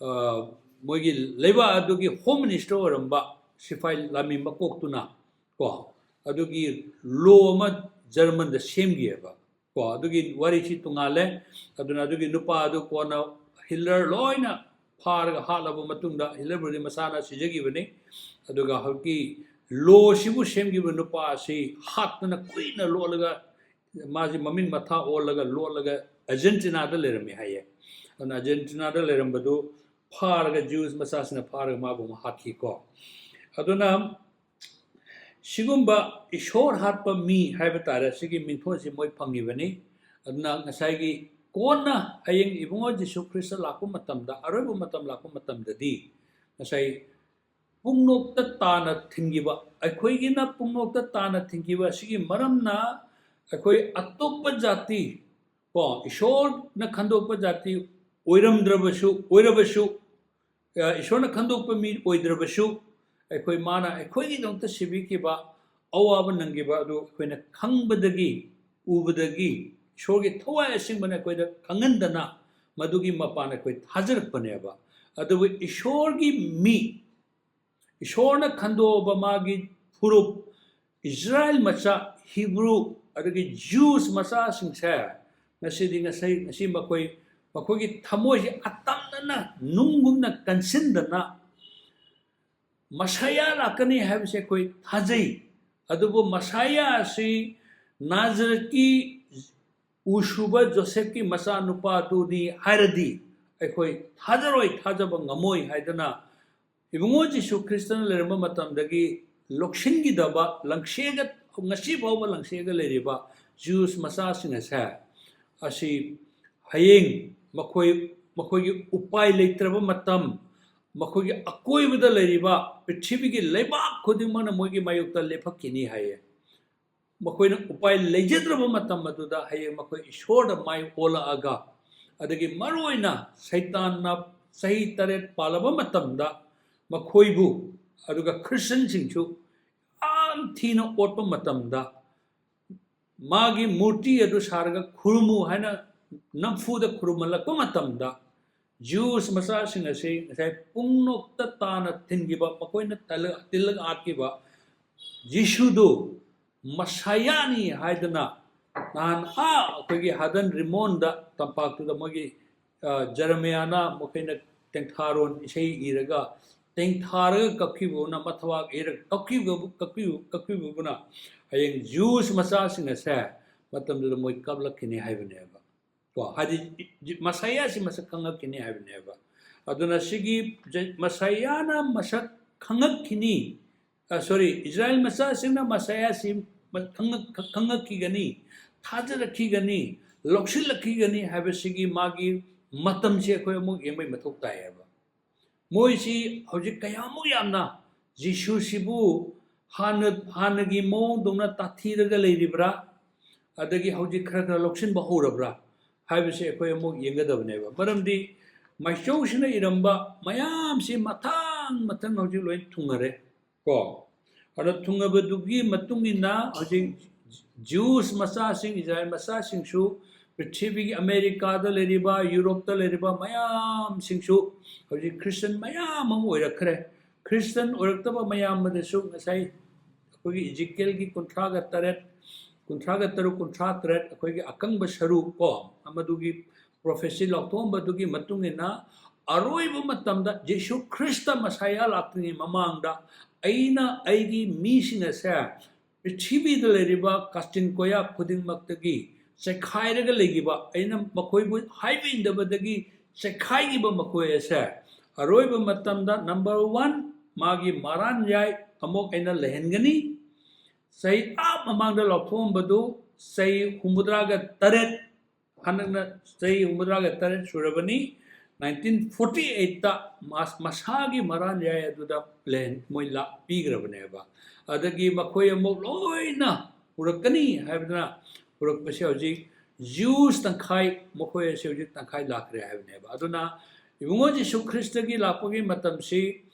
ꯑ, ꯃꯣꯏꯒꯤ ꯂꯩꯕꯥꯛ ꯑꯗꯨꯒꯤ ꯍꯣꯝ ꯃꯤꯅꯤꯁꯇꯔ ꯑꯣꯏꯔꯝꯕ ꯁꯤꯐꯥꯏ ꯂꯥꯟꯃꯤ ꯃꯀꯣꯛꯇꯨꯅ ꯀꯣ, ꯑꯗꯨꯒꯤ ꯂꯣ ꯑꯃ ꯖꯔꯃꯟꯗ ꯁꯦꯝꯈꯤꯑꯕ ꯀꯣ꯫ ꯑꯗꯨꯒꯤ ꯋꯥꯔꯤꯁꯤ ꯇꯣꯉꯥꯜꯂꯦ꯫ ꯑꯗꯨꯅ ꯑꯗꯨꯒꯤ ꯅꯨꯄꯥ ꯑꯗꯨ ꯀꯣꯟꯅ ꯍꯤꯠꯂꯔ ꯂꯣꯏꯅ ꯐꯥꯔꯒ ꯍꯥꯠꯂꯕ ꯃꯇꯨꯡꯗ, ꯍꯤꯠꯂꯔꯕꯨꯗꯤ ꯃꯁꯥꯅ ꯁꯤꯖꯈꯤꯕꯅꯤ, ꯑꯗꯨꯒ ꯍꯧꯖꯤꯛꯀꯤ ꯂꯣꯁꯤꯕꯨ ꯁꯦꯝꯈꯤꯕ ꯅꯨꯄꯥ ꯑꯁꯤ ꯍꯥꯠꯇꯅ ꯀꯨꯏꯅ ꯂꯣꯠꯂꯒ, ꯃꯥꯁꯤ ꯃꯃꯤꯡ ꯃꯊꯥ ꯑꯣꯜꯂꯒ ꯂꯣꯠꯂꯒ ꯑꯔꯖꯦꯟꯇꯤꯅꯥꯗ ꯂꯩꯔꯝꯃꯤ ꯍꯥꯏꯌꯦ꯫ ꯑꯗꯨꯅ ꯑꯔꯖꯦꯟꯇꯤꯅꯥꯗ ꯂꯩꯔꯝꯕꯗꯨ ꯐꯥꯔꯒ, ꯖ꯭ꯌꯨꯁ ꯃꯆꯥꯁꯤꯡꯅ ꯐꯥꯔꯒ ꯃꯥꯕꯨ ꯑꯃꯨꯛ ꯍꯥꯠꯈꯤꯀꯣ꯫ ꯑꯗꯨꯅ ꯁꯤꯒꯨꯝꯕ ꯏꯁꯣꯔ ꯍꯥꯠꯄ ꯃꯤ ꯍꯥꯏꯕ ꯇꯥꯔꯦ, ꯁꯤꯒꯤ ꯃꯤꯡꯊꯣꯜꯁꯤ ꯃꯣꯏ ꯐꯪꯉꯤꯕꯅꯤ꯫ ꯑꯗꯨꯅ ꯉꯁꯥꯏꯒꯤ ꯀꯣꯟꯅ ꯍꯌꯦꯡ ꯏꯕꯨꯡꯉꯣ ꯖꯤꯁꯨ ꯈ꯭ꯔꯤꯁꯇ ꯂꯥꯛꯄ ꯃꯇꯝꯗ, ꯑꯔꯣꯏꯕ ꯃꯇꯝ ꯂꯥꯛꯄ ꯃꯇꯝꯗꯗꯤ, ꯉꯁꯥꯏ ꯄꯨꯡꯅꯣꯛꯇ ꯇꯥꯅ ꯊꯤꯟꯈꯤꯕ, ꯑꯩꯈꯣꯏꯒꯤꯅ ꯄꯨꯡꯅꯣꯛꯇ ꯇꯥꯅ ꯊꯤꯟꯈꯤꯕ ꯑꯁꯤꯒꯤ ꯃꯔꯝꯅ, ꯑꯩꯈꯣꯏ ꯑꯇꯣꯞꯄ ꯖꯥꯇꯤ, ꯀꯣ, ꯏꯁꯣꯔꯅ ꯈꯟꯗꯣꯛꯄ ꯖꯥꯇꯤ ꯑꯣꯏꯔꯝꯗ꯭ꯔꯕꯁꯨ, ꯑꯣꯏꯔꯕꯁꯨ, ꯑ, ꯏꯁꯣꯔꯅ ꯈꯟꯗꯣꯛꯄ ꯃꯤ ꯑꯣꯏꯗ꯭ꯔꯕꯁꯨ, ꯑꯩꯈꯣꯏ, ꯃꯥꯅ ꯑꯩꯈꯣꯏꯒꯤꯗꯃꯛꯇ ꯁꯤꯕꯤꯈꯤꯕ, ꯑꯋꯥꯕ ꯅꯪꯈꯤꯕ ꯑꯗꯨ ꯑꯩꯈꯣꯏꯅ ꯈꯪꯕꯗꯒꯤ, ꯎꯕꯗꯒꯤ, ꯏꯁꯣꯔꯒꯤ ꯊꯋꯥꯏ ꯑꯁꯦꯡꯕꯅ ꯑꯩꯈꯣꯏꯗ ꯈꯪꯍꯟꯗꯅ, ꯃꯗꯨꯒꯤ ꯃꯄꯥꯟ ꯑꯩꯈꯣꯏ ꯊꯥꯖꯔꯛꯄꯅꯦꯕ꯫ ꯑꯗꯨꯕꯨ ꯏꯁꯣꯔꯒꯤ ꯃꯤ, ꯏꯁꯣꯔꯅ ꯈꯟꯗꯣꯛꯑꯕ ꯃꯥꯒꯤ ꯐꯨꯔꯨꯞ, ꯏꯁꯔꯥꯌꯦꯜ ꯃꯆꯥ, ꯍꯤꯕ꯭ꯔꯨ, ꯑꯗꯒꯤ ꯖ꯭ꯌꯨꯁ ꯃꯆꯥꯁꯤꯡꯁꯦ, ꯉꯁꯤꯗꯤ, ꯉꯁꯤ, ꯉꯁꯤ ꯃꯈꯣꯏ, ꯃꯈꯣꯏꯒꯤ ꯊꯃꯣꯏꯁꯦ ꯑꯇꯝꯅꯅ ꯅꯨꯡꯒꯨꯝꯅ ꯀꯟꯁꯤꯟꯗꯅ, ꯃꯁꯥꯌꯥ ꯂꯥꯛꯀꯅꯤ ꯍꯥꯏꯕꯁꯦ ꯑꯩꯈꯣꯏ ꯊꯥꯖꯩ꯫ ꯑꯗꯨꯕꯨ ꯃꯁꯥꯌꯥ ꯑꯁꯤ ꯅꯥꯖꯔꯦꯠꯀꯤ ꯎꯁꯨꯕ ꯖꯣꯁꯦꯐꯀꯤ ꯃꯆꯥꯅꯨꯄꯥꯗꯨꯅꯤ ꯍꯥꯏꯔꯗꯤ, ꯑꯩꯈꯣꯏ ꯊꯥꯖꯔꯣꯏ, ꯊꯥꯖꯕ ꯉꯝꯃꯣꯏ ꯍꯥꯏꯗꯅ, ꯏꯕꯨꯡꯉꯣ ꯖꯤꯁꯨ ꯈ꯭ꯔꯤꯁꯇꯅ ꯂꯩꯔꯝꯕ ꯃꯇꯝꯗꯒꯤ ꯂꯧꯁꯤꯟꯈꯤꯗꯕ, ꯂꯪꯁꯦꯒ, ꯉꯁꯤ ꯐꯥꯎꯕ ꯂꯪꯁꯦꯒ ꯂꯩꯔꯤꯕ ꯖ꯭ꯌꯨꯁ ꯃꯆꯥꯁꯤꯡ ꯑꯁꯦ, ꯑꯁꯤ ꯍꯌꯦꯡ ꯃꯈꯣꯏ, ꯃꯈꯣꯏꯒꯤ ꯎꯄꯥꯏ ꯂꯩꯇ꯭ꯔꯕ ꯃꯇꯝ, ꯃꯈꯣꯏꯒꯤ ꯑꯀꯣꯏꯕꯗ ꯂꯩꯔꯤꯕ ꯄ꯭ꯔꯤꯊꯤꯕꯤꯒꯤ ꯂꯩꯕꯥꯛ ꯈꯨꯗꯤꯡꯃꯛꯅ ꯃꯣꯏꯒꯤ ꯃꯥꯌꯣꯛꯇ ꯂꯦꯞꯄꯛꯈꯤꯅꯤ ꯍꯥꯏꯌꯦ꯫ ꯃꯈꯣꯏꯅ ꯎꯄꯥꯏ ꯂꯩꯖꯗ꯭ꯔꯕ ꯃꯇꯝ ꯑꯗꯨꯗ ꯍꯌꯦꯡ ꯃꯈꯣꯏ ꯏꯁꯣꯔꯗ ꯃꯥꯏ ꯑꯣꯜꯂꯛꯑꯒ, ꯑꯗꯒꯤ ꯃꯔꯨꯑꯣꯏꯅ ꯁꯩꯇꯥꯟꯅ ꯆꯍꯤ ꯇꯔꯦꯠ ꯄꯥꯜꯂꯕ ꯃꯇꯝꯗ ꯃꯈꯣꯏꯕꯨ ꯑꯗꯨꯒ ꯈ꯭ꯔꯤꯁꯇꯟꯁꯤꯡꯁꯨ ꯌꯥꯝ ꯊꯤꯅ ꯑꯣꯠꯄ ꯃꯇꯝꯗ, ꯃꯥꯒꯤ ꯃꯨꯔꯇꯤ ꯑꯗꯨ ꯁꯥꯔꯒ ꯈꯨꯔꯨꯝꯃꯨ ꯍꯥꯏꯅ ꯅꯝꯐꯨꯗ ꯈꯨꯔꯨꯝꯍꯜꯂꯛꯄ ꯃꯇꯝꯗ, ꯖ꯭ꯌꯨꯁ ꯃꯆꯥꯁꯤꯡ ꯑꯁꯤ ꯉꯁꯥꯏ ꯄꯨꯡꯅꯣꯛꯇ ꯇꯥꯅ ꯊꯤꯟꯈꯤꯕ, ꯃꯈꯣꯏꯅ ꯇꯜꯂ-, ꯇꯤꯜꯂꯒ ꯍꯥꯠꯈꯤꯕ ꯖꯤꯁꯨꯗꯨ ꯃꯁꯥꯌꯥꯅꯤ ꯍꯥꯏꯗꯅ ꯅꯍꯥꯟ ꯑꯥ ꯑꯩꯈꯣꯏꯒꯤ ꯍꯥꯗꯟ ꯔꯤꯃꯣꯟꯗ ꯇꯝꯄꯥꯛꯇꯨꯗ ꯃꯣꯏꯒꯤ, ꯑ, ꯖꯔꯃꯤꯌꯥꯅ ꯃꯈꯣꯏꯅ ꯇꯦꯡꯊꯥꯔꯣꯟ ꯏꯁꯩ ꯏꯔꯒ ꯇꯦꯡꯊꯥꯔꯒ ꯀꯞꯈꯤꯕꯅ, ꯃꯊꯕꯥꯛ ꯏꯔꯒ ꯀꯞꯈꯤꯕ-, ꯀꯞꯈꯤꯕ-, ꯀꯞꯈꯤꯕꯗꯨꯅ ꯍꯌꯦꯡ ꯖ꯭ꯌꯨꯁ ꯃꯆꯥꯁꯤꯡ ꯑꯁꯦ ꯃꯇꯝꯗꯨꯗ ꯃꯣꯏ ꯀꯞꯂꯛꯈꯤꯅꯤ ꯍꯥꯏꯕꯅꯦꯕ꯫ ꯀꯣ, ꯍꯥꯏꯗꯤ ꯃꯁꯥꯌꯥꯁꯤ ꯃꯁꯛ ꯈꯪꯉꯛꯈꯤꯅꯤ ꯍꯥꯏꯕꯅꯦꯕ꯫ ꯑꯗꯨꯅ ꯁꯤꯒꯤ ꯖ-, ꯃꯁꯥꯌꯥꯅ ꯃꯁꯛ ꯈꯪꯉꯛꯈꯤꯅꯤ, ꯑ, ꯁꯣꯔꯤ, ꯏꯁꯔꯥꯌꯦꯜ ꯃꯆꯥꯁꯤꯡꯅ ꯃꯁꯥꯌꯥꯁꯤ ꯃ-, ꯈꯪꯉꯛ-, ꯈ-, ꯈꯪꯉꯛꯈꯤꯒꯅꯤ, ꯊꯥꯖꯔꯛꯈꯤꯒꯅꯤ, ꯂꯧꯁꯤꯜꯂꯛꯈꯤꯒꯅꯤ ꯍꯥꯏꯕꯁꯤꯒꯤ ꯃꯥꯒꯤ ꯃꯇꯝꯁꯦ ꯑꯩꯈꯣꯏ ꯑꯃꯨꯛ ꯌꯦꯡꯕꯩ ꯃꯊꯧ ꯇꯥꯏꯌꯦꯕ꯫ ꯃꯣꯏꯁꯤ ꯍꯧꯖꯤꯛ ꯀꯌꯥꯃꯨꯛ ꯌꯥꯝꯅ ꯖꯤꯁꯨꯁꯤꯕꯨ ꯍꯥꯟꯅ, ꯍꯥꯟꯅꯒꯤ ꯃꯑꯣꯡꯗꯧꯅ ꯇꯥꯊꯤꯔꯒ ꯂꯩꯔꯤꯕ꯭ꯔꯥ? ꯑꯗꯒꯤ ꯍꯧꯖꯤꯛ ꯈꯔ ꯈꯔ ꯂꯧꯁꯤꯟꯕ ꯍꯧꯔꯕ꯭ꯔꯥ ꯍꯥꯏꯕꯁꯦ ꯑꯩꯈꯣꯏ ꯑꯃꯨꯛ ꯌꯦꯡꯒꯗꯕꯅꯦꯕ꯫ ꯃꯔꯝꯗꯤ ꯃꯥꯏꯆꯧꯁꯤꯅ ꯏꯔꯝꯕ ꯃꯌꯥꯝꯁꯤ ꯃꯊꯪ ꯃꯊꯪ ꯍꯧꯖꯤꯛ ꯂꯣꯏ ꯊꯨꯡꯉꯔꯦ꯫ ꯀꯣ? ꯑꯗꯣ ꯊꯨꯡꯉꯕꯗꯨꯒꯤ ꯃꯇꯨꯡ ꯏꯟꯅ ꯍꯧꯖꯤꯛ ꯖ꯭ꯌꯨꯁ ꯃꯆꯥꯁꯤꯡ, ꯏꯁꯔꯥꯌꯦꯜ ꯃꯆꯥꯁꯤꯡꯁꯨ, ꯄ꯭ꯔꯤꯊꯤꯕꯤꯒꯤ ꯑꯃꯦꯔꯤꯀꯥꯗ ꯂꯩꯔꯤꯕ, ꯌꯨꯔꯣꯞꯇ ꯂꯩꯔꯤꯕ ꯃꯌꯥꯝꯁꯤꯡꯁꯨ ꯍꯧꯖꯤꯛ ꯈ꯭ꯔꯤꯁꯇꯟ ꯃꯌꯥꯝ ꯑꯃ ꯑꯣꯏꯔꯛꯈ꯭ꯔꯦ꯫ ꯈ꯭ꯔꯤꯁꯇꯟ ꯑꯣꯏꯔꯛꯇꯕ ꯃꯌꯥꯝ ꯑꯗꯨꯁꯨ ꯉꯁꯥꯏ ꯑꯩꯈꯣꯏꯒꯤ ꯏꯖꯤꯀꯦꯜꯒꯤ ꯀꯨꯟꯊ꯭ꯔꯥꯒ ꯇꯔꯦꯠ, ꯀꯨꯟꯊ꯭ꯔꯥꯒ ꯇꯔꯨꯛ, ꯀꯨꯟꯊ꯭ꯔꯥ ꯇꯔꯦꯠ, ꯑꯩꯈꯣꯏꯒꯤ ꯑꯀꯪꯕ ꯁꯔꯨꯛ ꯀꯣ, ꯃꯗꯨꯒꯤ ꯄ꯭ꯔꯣꯐꯦꯁꯤ ꯂꯥꯎꯊꯣꯛꯑꯝꯕꯗꯨꯒꯤ ꯃꯇꯨꯡ ꯏꯟꯅ ꯑꯔꯣꯏꯕ ꯃꯇꯝꯗ ꯖꯤꯁꯨ ꯈ꯭ꯔꯤꯁꯇ ꯃꯁꯥꯌꯥ ꯂꯥꯛꯇ꯭ꯔꯤꯉꯩ ꯃꯃꯥꯡꯗ ꯑꯩꯅ ꯑꯩꯒꯤ ꯃꯤꯁꯤꯡ ꯑꯁꯦ ꯄ꯭ꯔꯤꯊꯤꯕꯤꯗ ꯂꯩꯔꯤꯕ ꯀꯥꯆꯤꯟ ꯀꯣꯌꯥ ꯈꯨꯗꯤꯡꯃꯛꯇꯒꯤ ꯆꯩꯈꯥꯏꯔꯒ ꯂꯩꯈꯤꯕ, ꯑꯩꯅ ꯃꯈꯣꯏꯕꯨ ꯍꯥꯏꯕ ꯏꯟꯗꯕꯗꯒꯤ ꯆꯩꯈꯥꯏꯈꯤꯕ ꯃꯈꯣꯏ ꯑꯁꯦ ꯑꯔꯣꯏꯕ ꯃꯇꯝꯗ, number one, ꯃꯥꯒꯤ ꯃꯔꯥꯟ ꯌꯥꯏ ꯑꯃꯨꯛ ꯑꯩꯅ ꯂꯩꯍꯟꯒꯅꯤ꯫ ꯆꯍꯤ ꯑꯥ ꯃꯃꯥꯡꯗ ꯂꯥꯎꯊꯣꯛꯑꯝꯕꯗꯨ ꯆꯍꯤ ꯍꯨꯝꯐꯨꯇꯔꯥꯒ ꯇꯔꯦꯠ, ꯍꯟꯗꯛꯅ ꯆꯍꯤ ꯍꯨꯝꯐꯨꯇꯔꯥꯒ ꯇꯔꯦꯠ ꯁꯨꯔꯕꯅꯤ꯫ Nineteen forty eight ꯇ ꯃꯥꯁ-, ꯃꯁꯥꯒꯤ ꯃꯔꯥꯟ ꯌꯥꯏ ꯑꯗꯨꯗ ꯂꯩꯍꯟ-, ꯃꯣꯏ ꯂꯥꯛ ꯄꯤꯈ꯭ꯔꯕꯅꯦꯕ꯫ ꯑꯗꯒꯤ ꯃꯈꯣꯏ ꯑꯃꯨꯛ ꯂꯣꯏꯅ ꯄꯨꯔꯛꯀꯅꯤ ꯍꯥꯏꯕꯗꯨꯅ ꯄꯨꯔꯛꯄꯁꯦ ꯍꯧꯖꯤꯛ ꯖ꯭ꯌꯨꯁ ꯇꯪꯈꯥꯏ, ꯃꯈꯣꯏ ꯑꯁꯤ ꯍꯧꯖꯤꯛ ꯇꯪꯈꯥꯏ ꯂꯥꯛꯈ꯭ꯔꯦ ꯍꯥꯏꯕꯅꯦꯕ꯫ ꯑꯗꯨꯅ ꯏꯕꯨꯡꯉꯣ ꯖꯤꯁꯨ ꯈ꯭ꯔꯤꯁꯇꯒꯤ ꯂꯥꯛꯄꯒꯤ ꯃꯇꯝꯁꯤ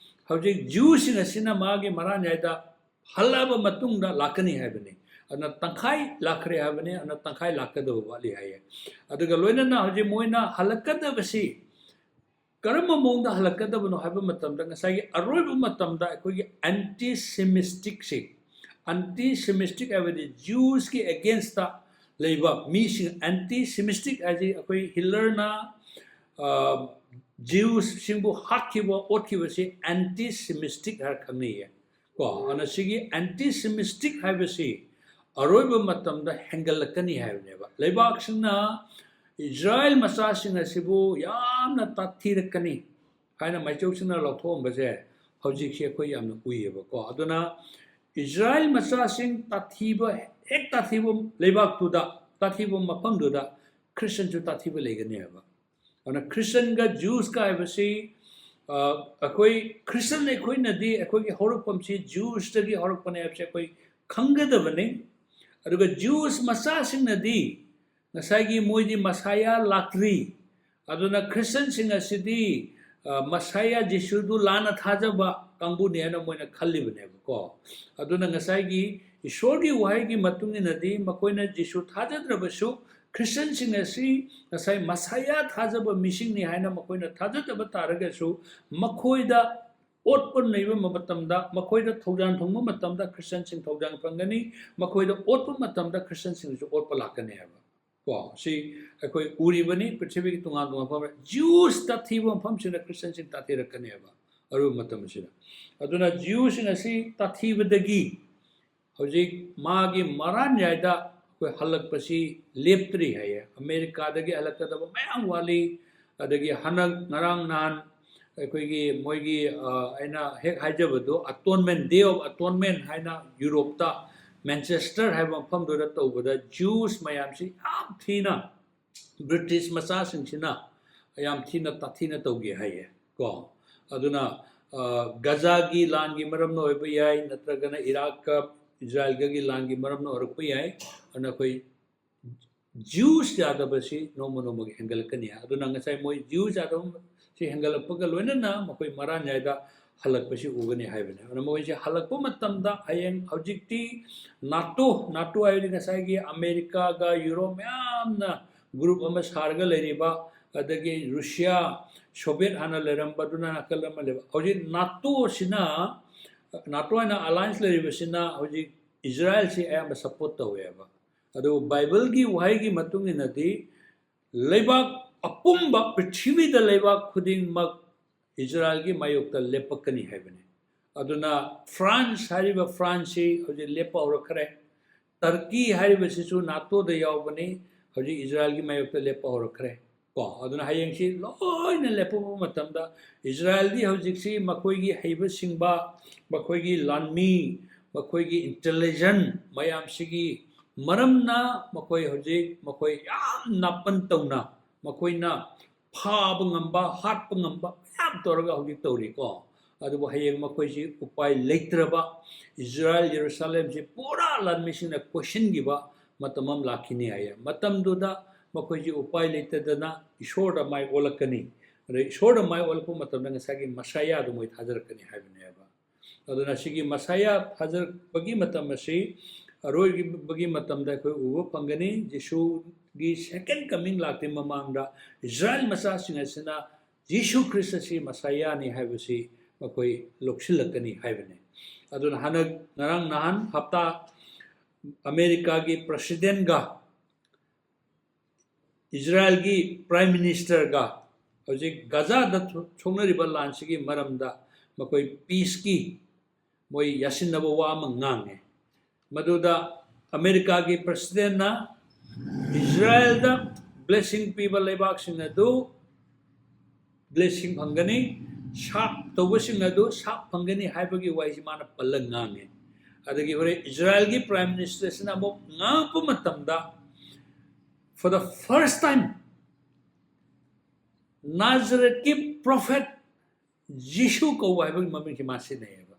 ꯍꯧꯖꯤꯛ ꯖ꯭ꯌꯨꯁꯤꯡ ꯑꯁꯤꯅ ꯃꯥꯒꯤ ꯃꯔꯥꯟꯌꯥꯏꯗ ꯍꯜꯂꯛꯑꯕ ꯃꯇꯨꯡꯗ ꯂꯥꯛꯀꯅꯤ ꯍꯥꯏꯕꯅꯤ꯫ ꯑꯗꯨꯅ ꯇꯪꯈꯥꯏ ꯂꯥꯛꯈ꯭ꯔꯦ ꯍꯥꯏꯕꯅꯤ, ꯑꯗꯨꯅ ꯇꯪꯈꯥꯏ ꯂꯥꯛꯀꯗꯕ ꯋꯥꯠꯂꯤ ꯍꯥꯏꯌꯦ꯫ ꯑꯗꯨꯒ ꯂꯣꯏꯅꯅ ꯍꯧꯖꯤꯛ ꯃꯣꯏꯅ ꯍꯜꯂꯛꯀꯗꯕꯁꯤ ꯀꯔꯝꯕ ꯃꯑꯣꯡꯗ ꯍꯜꯂꯛꯀꯗꯕꯅꯣ ꯍꯥꯏꯕ ꯃꯇꯝꯗ, ꯉꯁꯥꯏꯒꯤ ꯑꯔꯣꯏꯕ ꯃꯇꯝꯗ ꯑꯩꯈꯣꯏꯒꯤ ꯑꯦꯟꯇꯤ ꯁꯦꯃꯤꯁꯇꯤꯛꯁꯤ, ꯑꯦꯟꯇꯤ ꯁꯦꯃꯤꯁꯇꯤꯛ ꯍꯥꯏꯕꯗꯤ ꯖ꯭ꯌꯨꯁꯀꯤ ꯑꯦꯒꯦꯟꯁꯇ ꯂꯩꯕ ꯃꯤꯁꯤꯡ, ꯑꯦꯟꯇꯤ ꯁꯦꯃꯤꯁꯇꯤꯛ ꯍꯥꯏꯁꯤ ꯑꯩꯈꯣꯏ ꯍꯤꯠꯂꯔꯅ ꯖ꯭ꯌꯨꯁꯁꯤꯡꯕꯨ ꯍꯥꯠꯈꯤꯕ, ꯑꯣꯠꯈꯤꯕꯁꯤ ꯑꯦꯟꯇꯤ ꯁꯦꯃꯤꯁꯇꯤꯛ ꯍꯥꯏꯔ ꯈꯪꯅꯩꯌꯦ꯫ ꯀꯣ, ꯑꯗꯨꯅ ꯁꯤꯒꯤ ꯑꯦꯟꯇꯤ ꯁꯦꯃꯤꯁꯇꯤꯛ ꯍꯥꯏꯕꯁꯤ ꯑꯔꯣꯏꯕ ꯃꯇꯝꯗ ꯍꯦꯟꯒꯠꯂꯛꯀꯅꯤ ꯍꯥꯏꯕꯅꯦꯕ꯫ ꯂꯩꯕꯥꯛꯁꯤꯡꯅ ꯏꯁꯔꯥꯌꯦꯜ ꯃꯆꯥꯁꯤꯡ ꯑꯁꯤꯕꯨ ꯌꯥꯝꯅ ꯇꯥꯛꯊꯤꯔꯛꯀꯅꯤ ꯍꯥꯏꯅ ꯃꯥꯏꯆꯧꯁꯤꯡꯅ ꯂꯧꯊꯣꯛꯑꯝꯕꯁꯦ ꯍꯧꯖꯤꯛꯁꯤ ꯑꯩꯈꯣꯏ ꯌꯥꯝꯅ ꯎꯏꯌꯦꯕꯀꯣ꯫ ꯑꯗꯨꯅ ꯏꯁꯔꯥꯌꯦꯜ ꯃꯆꯥꯁꯤꯡ ꯇꯥꯛꯊꯤꯕ, ꯍꯦꯛ ꯇꯥꯛꯊꯤꯕ ꯂꯩꯕꯥꯛꯇꯨꯗ, ꯇꯥꯛꯊꯤꯕ ꯃꯐꯝꯗꯨꯗ ꯈ꯭ꯔꯤꯁꯇꯟꯁꯨ ꯇꯥꯛꯊꯤꯕ ꯂꯩꯒꯅꯦꯕ꯫ ꯑꯗꯨꯅ ꯈ꯭ꯔꯤꯁꯇꯟꯒ ꯖ꯭ꯌꯨꯁꯀ ꯍꯥꯏꯕꯁꯤ, ꯑ, ꯑꯩꯈꯣꯏ ꯈ꯭ꯔꯤꯁꯇꯟ ꯑꯩꯈꯣꯏꯅꯗꯤ ꯑꯩꯈꯣꯏꯒꯤ ꯍꯧꯔꯛꯐꯝꯁꯤ ꯖ꯭ꯌꯨꯁꯇꯒꯤ ꯍꯧꯔꯛꯄꯅꯦ ꯍꯥꯏꯕꯁꯦ ꯑꯩꯈꯣꯏ ꯈꯪꯒꯗꯕꯅꯤ꯫ ꯑꯗꯨꯒ ꯖ꯭ꯌꯨꯁ ꯃꯆꯥꯁꯤꯡꯅꯗꯤ ꯉꯁꯥꯏꯒꯤ ꯃꯣꯏꯗꯤ ꯃꯁꯥꯌꯥ ꯂꯥꯛꯇ꯭ꯔꯤ꯫ ꯑꯗꯨꯅ ꯈ꯭ꯔꯤꯁꯇꯟꯁꯤꯡ ꯑꯁꯤꯗꯤ, ꯑ, ꯃꯁꯥꯌꯥ ꯖꯤꯁꯨꯗꯨ ꯂꯥꯟꯅ ꯊꯥꯖꯕ ꯀꯥꯡꯕꯨꯅꯤ ꯍꯥꯏꯅ ꯃꯣꯏꯅ ꯈꯜꯂꯤꯕꯅꯦꯕꯀꯣ꯫ ꯑꯗꯨꯅ ꯉꯁꯥꯏꯒꯤ ꯏꯁꯣꯔꯒꯤ ꯋꯥꯍꯩꯒꯤ ꯃꯇꯨꯡ ꯏꯟꯅꯗꯤ ꯃꯈꯣꯏꯅ ꯖꯤꯁꯨ ꯊꯥꯖꯗ꯭ꯔꯕꯁꯨ, ꯈ꯭ꯔꯤꯁꯇꯟꯁꯤꯡ ꯑꯁꯤ ꯉꯁꯥꯏ ꯃꯁꯥꯌꯥ ꯊꯥꯖꯕ ꯃꯤꯁꯤꯡꯅꯤ ꯍꯥꯏꯅ ꯃꯈꯣꯏꯅ ꯊꯥꯖꯗꯕ ꯇꯥꯔꯒꯁꯨ, ꯃꯈꯣꯏꯗ ꯑꯣꯠꯄ ꯅꯩꯕ ꯃꯇꯝꯗ, ꯃꯈꯣꯏꯗ ꯊꯧꯖꯥꯟ ꯐꯪꯕ ꯃꯇꯝꯗ ꯈ꯭ꯔꯤꯁꯇꯟꯁꯤꯡ ꯊꯧꯖꯥꯟ ꯐꯪꯒꯅꯤ, ꯃꯈꯣꯏꯗ ꯑꯣꯠꯄ ꯃꯇꯝꯗ ꯈ꯭ꯔꯤꯁꯇꯟꯁꯤꯡꯁꯨ ꯑꯣꯠꯄ ꯂꯥꯛꯀꯅꯤ ꯍꯥꯏꯕ꯫ ꯀꯣ, ꯁꯤ ꯑꯩꯈꯣꯏ ꯎꯔꯤꯕꯅꯤ, ꯄ꯭ꯔꯤꯊꯤꯕꯤꯒꯤ ꯇꯣꯉꯥꯟ ꯇꯣꯉꯥꯟꯕ ꯃꯐꯝ꯫ ꯖ꯭ꯌꯨꯁ ꯇꯥꯊꯤꯕ ꯃꯐꯝꯁꯤꯗ ꯈ꯭ꯔꯤꯁꯇꯟꯁꯤꯡ ꯇꯥꯊꯤꯔꯛꯀꯅꯦꯕ ꯑꯔꯣꯏꯕ ꯃꯇꯝ ꯑꯁꯤꯗ꯫ ꯑꯗꯨꯅ ꯖ꯭ꯌꯨꯁꯤꯡ ꯑꯁꯤ ꯇꯥꯊꯤꯕꯗꯒꯤ ꯍꯧꯖꯤꯛ ꯃꯥꯒꯤ ꯃꯔꯥꯟꯌꯥꯏꯗ ꯑꯩꯈꯣꯏ ꯍꯜꯂꯛꯄꯁꯤ ꯂꯦꯞꯇ꯭ꯔꯤ ꯍꯥꯏꯌꯦ꯫ ꯑꯃꯦꯔꯤꯀꯥꯗꯒꯤ ꯍꯜꯂꯛꯀꯗꯕ ꯃꯌꯥꯝ ꯋꯥꯠꯂꯤ꯫ ꯑꯗꯒꯤ ꯍꯟꯗꯛ ꯉꯔꯥꯡ ꯅꯍꯥꯟ ꯑꯩꯈꯣꯏꯒꯤ ꯃꯣꯏꯒꯤ, ꯑ, ꯑꯩꯅ ꯍꯦꯛ ꯍꯥꯏꯖꯕꯗꯣ, Atonement, Day of Atonement ꯍꯥꯏꯅ ꯌꯨꯔꯣꯞꯇ ꯃꯦꯟꯆꯦꯁꯇꯔ ꯍꯥꯏꯕ ꯃꯐꯝꯗꯨꯗ ꯇꯧꯕꯗ ꯖ꯭ꯌꯨꯁ ꯃꯌꯥꯝꯁꯤ ꯌꯥꯝ ꯊꯤꯅ, ꯕ꯭ꯔꯤꯇꯤꯁ ꯃꯆꯥꯁꯤꯡꯁꯤꯅ ꯌꯥꯝ ꯊꯤꯅ ꯇꯥꯊꯤꯅ ꯇꯧꯒꯦ ꯍꯥꯏꯌꯦ ꯀꯣ꯫ ꯑꯗꯨꯅ, ꯑ, ꯒꯖꯥꯒꯤ ꯂꯥꯟꯒꯤ ꯃꯔꯝꯅ ꯑꯣꯏꯕ ꯌꯥꯏ, ꯅꯠꯇ꯭ꯔꯒꯅ ꯏꯔꯥꯛꯀ ꯏꯖꯔꯥꯏꯜꯒꯒꯤ ꯂꯥꯟꯒꯤ ꯃꯔꯝꯅ ꯑꯣꯏꯔꯛꯄ ꯌꯥꯏ꯫ ꯑꯗꯨꯅ ꯑꯩꯈꯣꯏ ꯖ꯭ꯌꯨꯁ ꯌꯥꯗꯕꯁꯤ ꯅꯣꯡꯃ ꯅꯣꯡꯃꯒꯤ ꯍꯦꯟꯒꯠꯂꯛꯀꯅꯤ꯫ ꯑꯗꯨꯅ ꯉꯁꯥꯏ ꯃꯣꯏ ꯖ꯭ꯌꯨꯁ ꯌꯥꯗꯕꯁꯤ ꯍꯦꯟꯒꯠꯂꯛꯄꯒ ꯂꯣꯏꯅꯅ ꯃꯈꯣꯏ ꯃꯔꯥꯟꯌꯥꯏꯗ ꯍꯜꯂꯛꯄꯁꯤ ꯎꯒꯅꯤ ꯍꯥꯏꯕꯅꯤ꯫ ꯑꯗꯨꯅ ꯃꯣꯏꯁꯦ ꯍꯜꯂꯛꯄ ꯃꯇꯝꯗ ꯍꯌꯦꯡ ꯍꯧꯖꯤꯛꯇꯤ ꯅꯥꯇꯣ, ꯅꯥꯇꯣ ꯍꯥꯏꯕꯗꯤ ꯉꯁꯥꯏꯒꯤ ꯑꯃꯦꯔꯤꯀꯥꯒ ꯌꯨꯔꯣꯞ ꯃꯌꯥꯝꯅ group ꯑꯃ ꯁꯥꯔꯒ ꯂꯩꯔꯤꯕ, ꯑꯗꯒꯤ ꯔꯨꯁꯤꯌꯥ, ꯁꯣꯚꯤꯌꯦꯠ ꯍꯥꯟꯅ ꯂꯩꯔꯝꯕꯗꯨꯅ ꯅꯥꯀꯜ ꯑꯃ ꯂꯩꯕ, ꯍꯧꯖꯤꯛ ꯅꯥꯇꯣꯁꯤꯅ, ꯅꯥꯇꯣ ꯍꯥꯏꯅ alliance ꯂꯩꯔꯤꯕꯁꯤꯅ ꯍꯧꯖꯤꯛ ꯏꯖꯔꯥꯏꯜꯁꯤ ꯑꯌꯥꯝꯕ support ꯇꯧꯋꯦꯕ꯫ ꯑꯗꯨꯕꯨ ꯕꯥꯏꯕꯜꯒꯤ ꯋꯥꯍꯩꯒꯤ ꯃꯇꯨꯡ ꯏꯟꯅꯗꯤ ꯂꯩꯕꯥꯛ ꯑꯄꯨꯝꯕ, ꯄ꯭ꯔꯤꯊꯤꯕꯤꯗ ꯂꯩꯕꯥꯛ ꯈꯨꯗꯤꯡꯃꯛ ꯏꯖꯔꯥꯏꯜꯒꯤ ꯃꯥꯌꯣꯛꯇ ꯂꯦꯞꯄꯛꯀꯅꯤ ꯍꯥꯏꯕꯅꯤ꯫ ꯑꯗꯨꯅ ꯐ꯭ꯔꯥꯟꯁ ꯍꯥꯏꯔꯤꯕ ꯐ꯭ꯔꯥꯟꯁꯁꯤ ꯍꯧꯖꯤꯛ ꯂꯦꯞꯄ ꯍꯧꯔꯛꯈ꯭ꯔꯦ꯫ ꯇꯔꯀꯤ ꯍꯥꯏꯔꯤꯕꯁꯤꯁꯨ ꯅꯥꯇꯣꯗ ꯌꯥꯎꯕꯅꯤ, ꯍꯧꯖꯤꯛ ꯏꯖꯔꯥꯏꯜꯒꯤ ꯃꯥꯌꯣꯛꯇ ꯂꯦꯞꯄ ꯍꯧꯔꯛꯈ꯭ꯔꯦ꯫ ꯀꯣ, ꯑꯗꯨꯅ ꯍꯌꯦꯡꯁꯤ ꯂꯣꯏꯅ ꯂꯦꯞꯄꯛꯄ ꯃꯇꯝꯗ ꯏꯖꯔꯥꯏꯜꯗꯤ ꯍꯧꯖꯤꯛꯁꯤ ꯃꯈꯣꯏꯒꯤ ꯍꯩꯕ ꯁꯤꯡꯕ, ꯃꯈꯣꯏꯒꯤ ꯂꯥꯟꯃꯤ, ꯃꯈꯣꯏꯒꯤ intelligence ꯃꯌꯥꯝꯁꯤꯒꯤ ꯃꯔꯝꯅ ꯃꯈꯣꯏ ꯍꯧꯖꯤꯛ, ꯃꯈꯣꯏ ꯌꯥꯝ ꯅꯥꯄꯟ ꯇꯧꯅ, ꯃꯈꯣꯏꯅ ꯐꯥꯕ ꯉꯝꯕ, ꯍꯥꯠꯄ ꯉꯝꯕ ꯃꯌꯥꯝ ꯇꯧꯔꯒ ꯍꯧꯖꯤꯛ ꯇꯧꯔꯤꯀꯣ꯫ ꯑꯗꯨꯕꯨ ꯍꯌꯦꯡ ꯃꯈꯣꯏꯁꯤ ꯎꯄꯥꯏ ꯂꯩꯇ꯭ꯔꯕ, ꯏꯖꯔꯥꯏꯜ, ꯌꯦꯔꯨꯁꯥꯂꯦꯝꯁꯤ ꯄꯨꯔꯥ ꯂꯥꯟꯃꯤꯁꯤꯡꯅ ꯀꯣꯏꯁꯤꯟꯈꯤꯕ ꯃꯇꯝ ꯑꯃ ꯂꯥꯛꯈꯤꯅꯤ ꯍꯥꯏꯌꯦ꯫ ꯃꯇꯝꯗꯨꯗ ꯃꯈꯣꯏꯁꯤ ꯎꯄꯥꯏ ꯂꯩꯇꯗꯅ ꯏꯁꯣꯔꯗ ꯃꯥꯏ ꯑꯣꯜꯂꯛꯀꯅꯤ꯫ ꯑꯗ ꯏꯁꯣꯔꯗ ꯃꯥꯏ ꯑꯣꯜꯂꯛꯄ ꯃꯇꯝꯗ ꯉꯁꯥꯏꯒꯤ ꯃꯁꯥꯌꯥꯗꯨ ꯃꯣꯏ ꯊꯥꯖꯔꯛꯀꯅꯤ ꯍꯥꯏꯕꯅꯦꯕ꯫ ꯑꯗꯨꯅ ꯁꯤꯒꯤ ꯃꯁꯥꯌꯥ ꯊꯥꯖꯔꯛꯄꯒꯤ ꯃꯇꯝ ꯑꯁꯤ, ꯑꯔꯣꯏꯕꯒꯤ ꯃꯇꯝꯗ ꯑꯩꯈꯣꯏ ꯎꯕ ꯐꯪꯒꯅꯤ꯫ ꯖꯤꯁꯨꯒꯤ second coming ꯂꯥꯛꯇ꯭ꯔꯤ ꯃꯃꯥꯡꯗ ꯏꯖꯔꯥꯏꯜ ꯃꯆꯥꯁꯤꯡ ꯑꯁꯤꯅ ꯖꯤꯁꯨ ꯈ꯭ꯔꯤꯁ ꯑꯁꯤ ꯃꯁꯥꯌꯥꯅꯤ ꯍꯥꯏꯕꯁꯤ ꯃꯈꯣꯏ ꯂꯧꯁꯤꯜꯂꯛꯀꯅꯤ ꯍꯥꯏꯕꯅꯤ꯫ ꯑꯗꯨꯅ ꯍꯟꯗꯛ ꯉꯔꯥꯡ ꯅꯍꯥꯟ ꯍꯞꯇꯥ ꯑꯃꯦꯔꯤꯀꯥꯒꯤ presidentꯒ ꯏꯖꯔꯥꯏꯜꯒꯤ prime ministerꯒ ꯍꯧꯖꯤꯛ ꯒꯖꯥꯗ ꯊꯣꯛꯅꯔꯤꯕ ꯂꯥꯟꯁꯤꯒꯤ ꯃꯔꯝꯗ ꯃꯈꯣꯏ peaceꯀꯤ ꯃꯣꯏ ꯌꯥꯁꯤꯟꯅꯕ ꯋꯥ ꯑꯃ ꯉꯥꯡꯉꯦ꯫ ꯃꯗꯨꯗ ꯑꯃꯦꯔꯤꯀꯥꯒꯤ presidentꯅ ꯏꯖꯔꯥꯏꯜꯗ blessing ꯄꯤꯕ ꯂꯩꯕꯥꯛꯁꯤꯡ ꯑꯗꯨ blessing ꯐꯪꯒꯅꯤ, ꯁꯥꯞ ꯇꯧꯕꯁꯤꯡ ꯑꯗꯨ ꯁꯥꯞ ꯐꯪꯒꯅꯤ ꯍꯥꯏꯕꯒꯤ ꯋꯥꯍꯩꯁꯤ ꯃꯥꯅ ꯄꯜꯂꯒ ꯉꯥꯡꯉꯦ꯫ ꯑꯗꯒꯤ ꯍꯣꯔꯦꯟ ꯏꯖꯔꯥꯏꯜꯒꯤ prime ministerꯁꯤꯅ ꯑꯃꯨꯛ ꯉꯥꯡꯉꯛꯄ ꯃꯇꯝꯗ, for the first time, ꯅꯥꯖꯔꯦꯠꯀꯤ prophet ꯖꯤꯁꯨ ꯀꯧꯕ ꯍꯥꯏꯕꯒꯤ ꯃꯃꯤꯡꯁꯤ ꯃꯥ ꯁꯤꯖꯤꯟꯅꯩꯌꯦꯕ꯫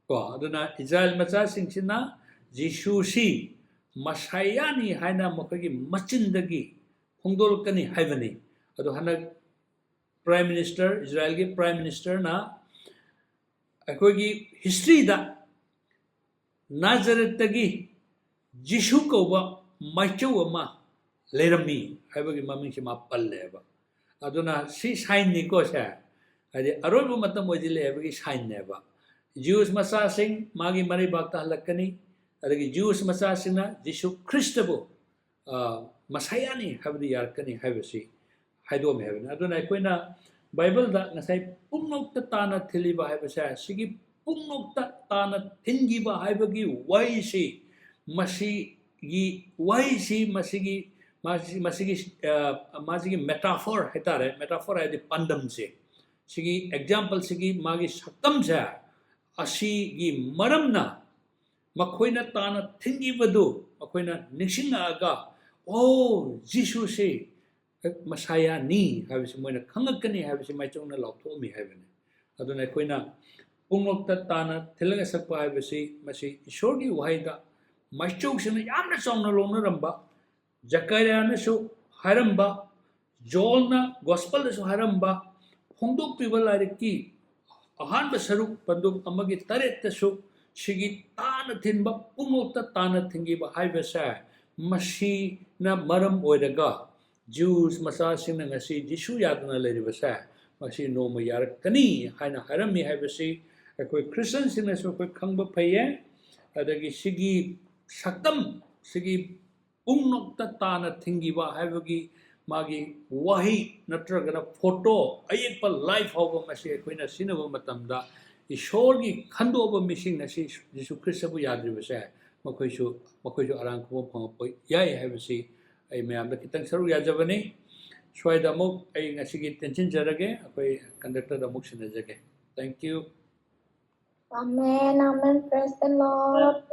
ꯀꯣ, ꯑꯗꯨꯅ ꯏꯖꯔꯥꯏꯜ ꯃꯆꯥꯁꯤꯡꯁꯤꯅ ꯖꯤꯁꯨꯁꯤ ꯃꯁꯥꯌꯥꯅꯤ ꯍꯥꯏꯅ ꯃꯈꯣꯏꯒꯤ ꯃꯆꯤꯟꯗꯒꯤ ꯐꯣꯡꯗꯣꯛꯂꯛꯀꯅꯤ ꯍꯥꯏꯕꯅꯤ꯫ ꯑꯗꯣ ꯍꯟꯗꯛ prime minister, ꯏꯖꯔꯥꯏꯜꯒꯤ prime ministerꯅ ꯑꯩꯈꯣꯏꯒꯤ ꯍꯤꯁꯇ꯭ꯔꯤꯗ ꯅꯥꯖꯔꯦꯠꯇꯒꯤ ꯖꯤꯁꯨ ꯀꯧꯕ ꯃꯥꯏꯆꯧ ꯑꯃ ꯂꯩꯔꯝꯃꯤ ꯍꯥꯏꯕꯒꯤ ꯃꯃꯤꯡꯁꯤ ꯃꯥ ꯄꯜꯂꯦꯕ꯫ ꯑꯗꯨꯅ ꯁꯤ ꯁꯥꯏꯟꯅꯤꯀꯣ ꯁꯦ, ꯍꯥꯏꯗꯤ ꯑꯔꯣꯏꯕ ꯃꯇꯝ ꯑꯣꯏꯁꯤꯜꯂꯛꯑꯦ ꯍꯥꯏꯕꯒꯤ ꯁꯥꯏꯟꯅꯦꯕ꯫ ꯖꯤꯎꯁ ꯃꯆꯥꯁꯤꯡ ꯃꯥꯒꯤ ꯃꯔꯩꯕꯥꯛꯇ ꯍꯜꯂꯛꯀꯅꯤ, ꯑꯗꯒꯤ ꯖꯤꯎꯁ ꯃꯆꯥꯁꯤꯡꯅ ꯖꯤꯁꯨ ꯈ꯭ꯔꯤꯁꯇꯕꯨ ꯃꯁꯥꯌꯥꯅꯤ ꯍꯥꯏꯕꯗꯨ ꯌꯥꯔꯛꯀꯅꯤ ꯍꯥꯏꯕꯁꯤ ꯍꯥꯏꯗꯣꯛꯑꯝꯃꯤ ꯍꯥꯏꯕꯅꯤ꯫ ꯑꯗꯨꯅ ꯑꯩꯈꯣꯏꯅ ꯕꯥꯏꯕꯜꯗ ꯉꯁꯥꯏ ꯄꯨꯡꯅꯣꯛꯇ ꯇꯥꯅ ꯊꯤꯜꯂꯤꯕ ꯍꯥꯏꯕꯁꯦ, ꯁꯤꯒꯤ ꯄꯨꯡꯅꯣꯛꯇ ꯇꯥꯅ ꯊꯤꯟꯈꯤꯕ ꯍꯥꯏꯕꯒꯤ ꯋꯥꯍꯩꯁꯤ, ꯃꯁꯤꯒꯤ ꯋꯥꯍꯩꯁꯤ, ꯃꯁꯤꯒꯤ ꯃꯁꯤꯒꯤ ꯃꯁꯤꯒꯤ ꯃꯦꯇꯥꯐꯣꯔ ꯍꯥꯏꯇꯥꯔꯦ, ꯃꯦꯇꯥꯐꯣꯔ ꯍꯥꯏꯗꯤ ꯄꯥꯟꯗꯝꯁꯦ, ꯁꯤꯒꯤ ꯑꯦꯛꯖꯥꯝꯄꯜꯁꯤꯒꯤ ꯃꯥꯒꯤ ꯁꯛꯇꯝꯁꯦ, ꯑꯁꯤꯒꯤ ꯃꯔꯝꯅ ꯃꯈꯣꯏꯅ ꯇꯥꯅ ꯊꯤꯡꯈꯤꯕꯗꯨ ꯃꯈꯣꯏꯅ ꯅꯤꯡꯁꯤꯡꯂꯛꯑꯒ, "ꯑꯣ, ꯖꯤꯁꯨꯁꯤ ꯃꯁꯥꯌꯥꯅꯤ" ꯍꯥꯏꯕꯁꯤ ꯃꯣꯏꯅ ꯈꯪꯉꯛꯀꯅꯤ ꯍꯥꯏꯕꯁꯤ ꯃꯥꯏꯆꯧꯅ ꯂꯥꯎꯊꯣꯛꯑꯝꯃꯤ ꯍꯥꯏꯕꯅꯤ꯫ ꯑꯗꯨꯅ ꯑꯩꯈꯣꯏꯅ ꯄꯨꯡꯅꯣꯛꯇ ꯇꯥꯅ ꯊꯤꯜꯂꯒ ꯁꯛꯄ ꯍꯥꯏꯕꯁꯤ, ꯃꯁꯤ ꯏꯁꯣꯔꯒꯤ ꯋꯥꯍꯩꯗ ꯃꯥꯏꯆꯧꯁꯤꯡꯅ ꯌꯥꯝꯅ ꯆꯥꯎꯅ ꯂꯧꯅꯔꯝꯕ, ꯖꯀꯔꯤꯌꯥꯅꯁꯨ ꯍꯥꯏꯔꯝꯕ, ꯖꯣꯟꯅ ꯒꯣꯁꯄꯜꯗꯁꯨ ꯍꯥꯏꯔꯝꯕ, ꯐꯣꯡꯗꯣꯛꯄꯤꯕ ꯂꯥꯏꯔꯤꯛꯀꯤ ꯑꯍꯥꯟꯕ ꯁꯔꯨꯛ ꯄꯟꯗꯨꯞ ꯑꯃꯒꯤ ꯇꯔꯦꯠꯇꯁꯨ ꯁꯤꯒꯤ ꯇꯥꯅ ꯊꯤꯟꯕ, ꯄꯨꯡꯅꯣꯛꯇ ꯇꯥꯅ ꯊꯤꯡꯈꯤꯕ ꯍꯥꯏꯕꯁꯦ, ꯃꯁꯤꯅ ꯃꯔꯝ ꯑꯣꯏꯔꯒ ꯖꯤꯎꯁ ꯃꯆꯥꯁꯤꯡꯅ ꯉꯁꯤ ꯖꯤꯁꯨ ꯌꯥꯗꯅ ꯂꯩꯔꯤꯕꯁꯦ, ꯃꯁꯤ ꯅꯣꯡꯃ ꯌꯥꯔꯛꯀꯅꯤ ꯍꯥꯏꯅ ꯍꯥꯏꯔꯝꯃꯤ ꯍꯥꯏꯕꯁꯤ ꯑꯩꯈꯣꯏ ꯈ꯭ꯔꯤꯁꯇꯟꯁꯤꯡꯅꯁꯨ ꯑꯩꯈꯣꯏ ꯈꯪꯕ ꯐꯩꯌꯦ꯫ ꯑꯗꯒꯤ ꯁꯤꯒꯤ ꯁꯛꯇꯝ, ꯁꯤꯒꯤ ꯄꯨꯡꯅꯣꯛꯇ ꯇꯥꯅ ꯊꯤꯡꯈꯤꯕ ꯍꯥꯏꯕꯒꯤ ꯃꯥꯒꯤ ꯋꯥꯍꯩ ꯅꯠꯇ꯭ꯔꯒꯅ ꯐꯣꯇꯣ, ꯑꯌꯦꯛꯄ ꯂꯥꯏ ꯐꯥꯎꯕ ꯃꯁꯤ ꯑꯩꯈꯣꯏꯅ ꯁꯤꯖꯤꯟꯅꯕ ꯃꯇꯝꯗ ꯏꯁꯣꯔꯒꯤ ꯈꯟꯗꯣꯛꯑꯕ ꯃꯤꯁꯤꯡ ꯑꯁꯤ ꯖꯤꯁꯨ ꯈ꯭ꯔꯤꯁꯇꯕꯨ ꯌꯥꯗ꯭ꯔꯤꯕꯁꯦ ꯃꯈꯣꯏꯁꯨ, ꯃꯈꯣꯏꯁꯨ ꯑꯔꯥꯟ ꯈꯨꯕꯝ ꯐꯪꯉꯛꯄ ꯌꯥꯏ ꯍꯥꯏꯕꯁꯤ ꯑꯩ ꯃꯌꯥꯝꯗ ꯈꯤꯇꯪ ꯁꯔꯨꯛ ꯌꯥꯖꯕꯅꯤ꯫ ꯁ꯭ꯋꯥꯏꯗ ꯑꯃꯨꯛ ꯑꯩ ꯉꯁꯤꯒꯤ ꯇꯦꯟꯁꯤꯟꯖꯔꯒꯦ, ꯑꯩꯈꯣꯏ ꯀꯟꯗꯛꯇꯔꯗ ꯑꯃꯨꯛ ꯁꯤꯟꯅꯖꯒꯦ꯫ Thank you. Amen, amen. Praise the Lord.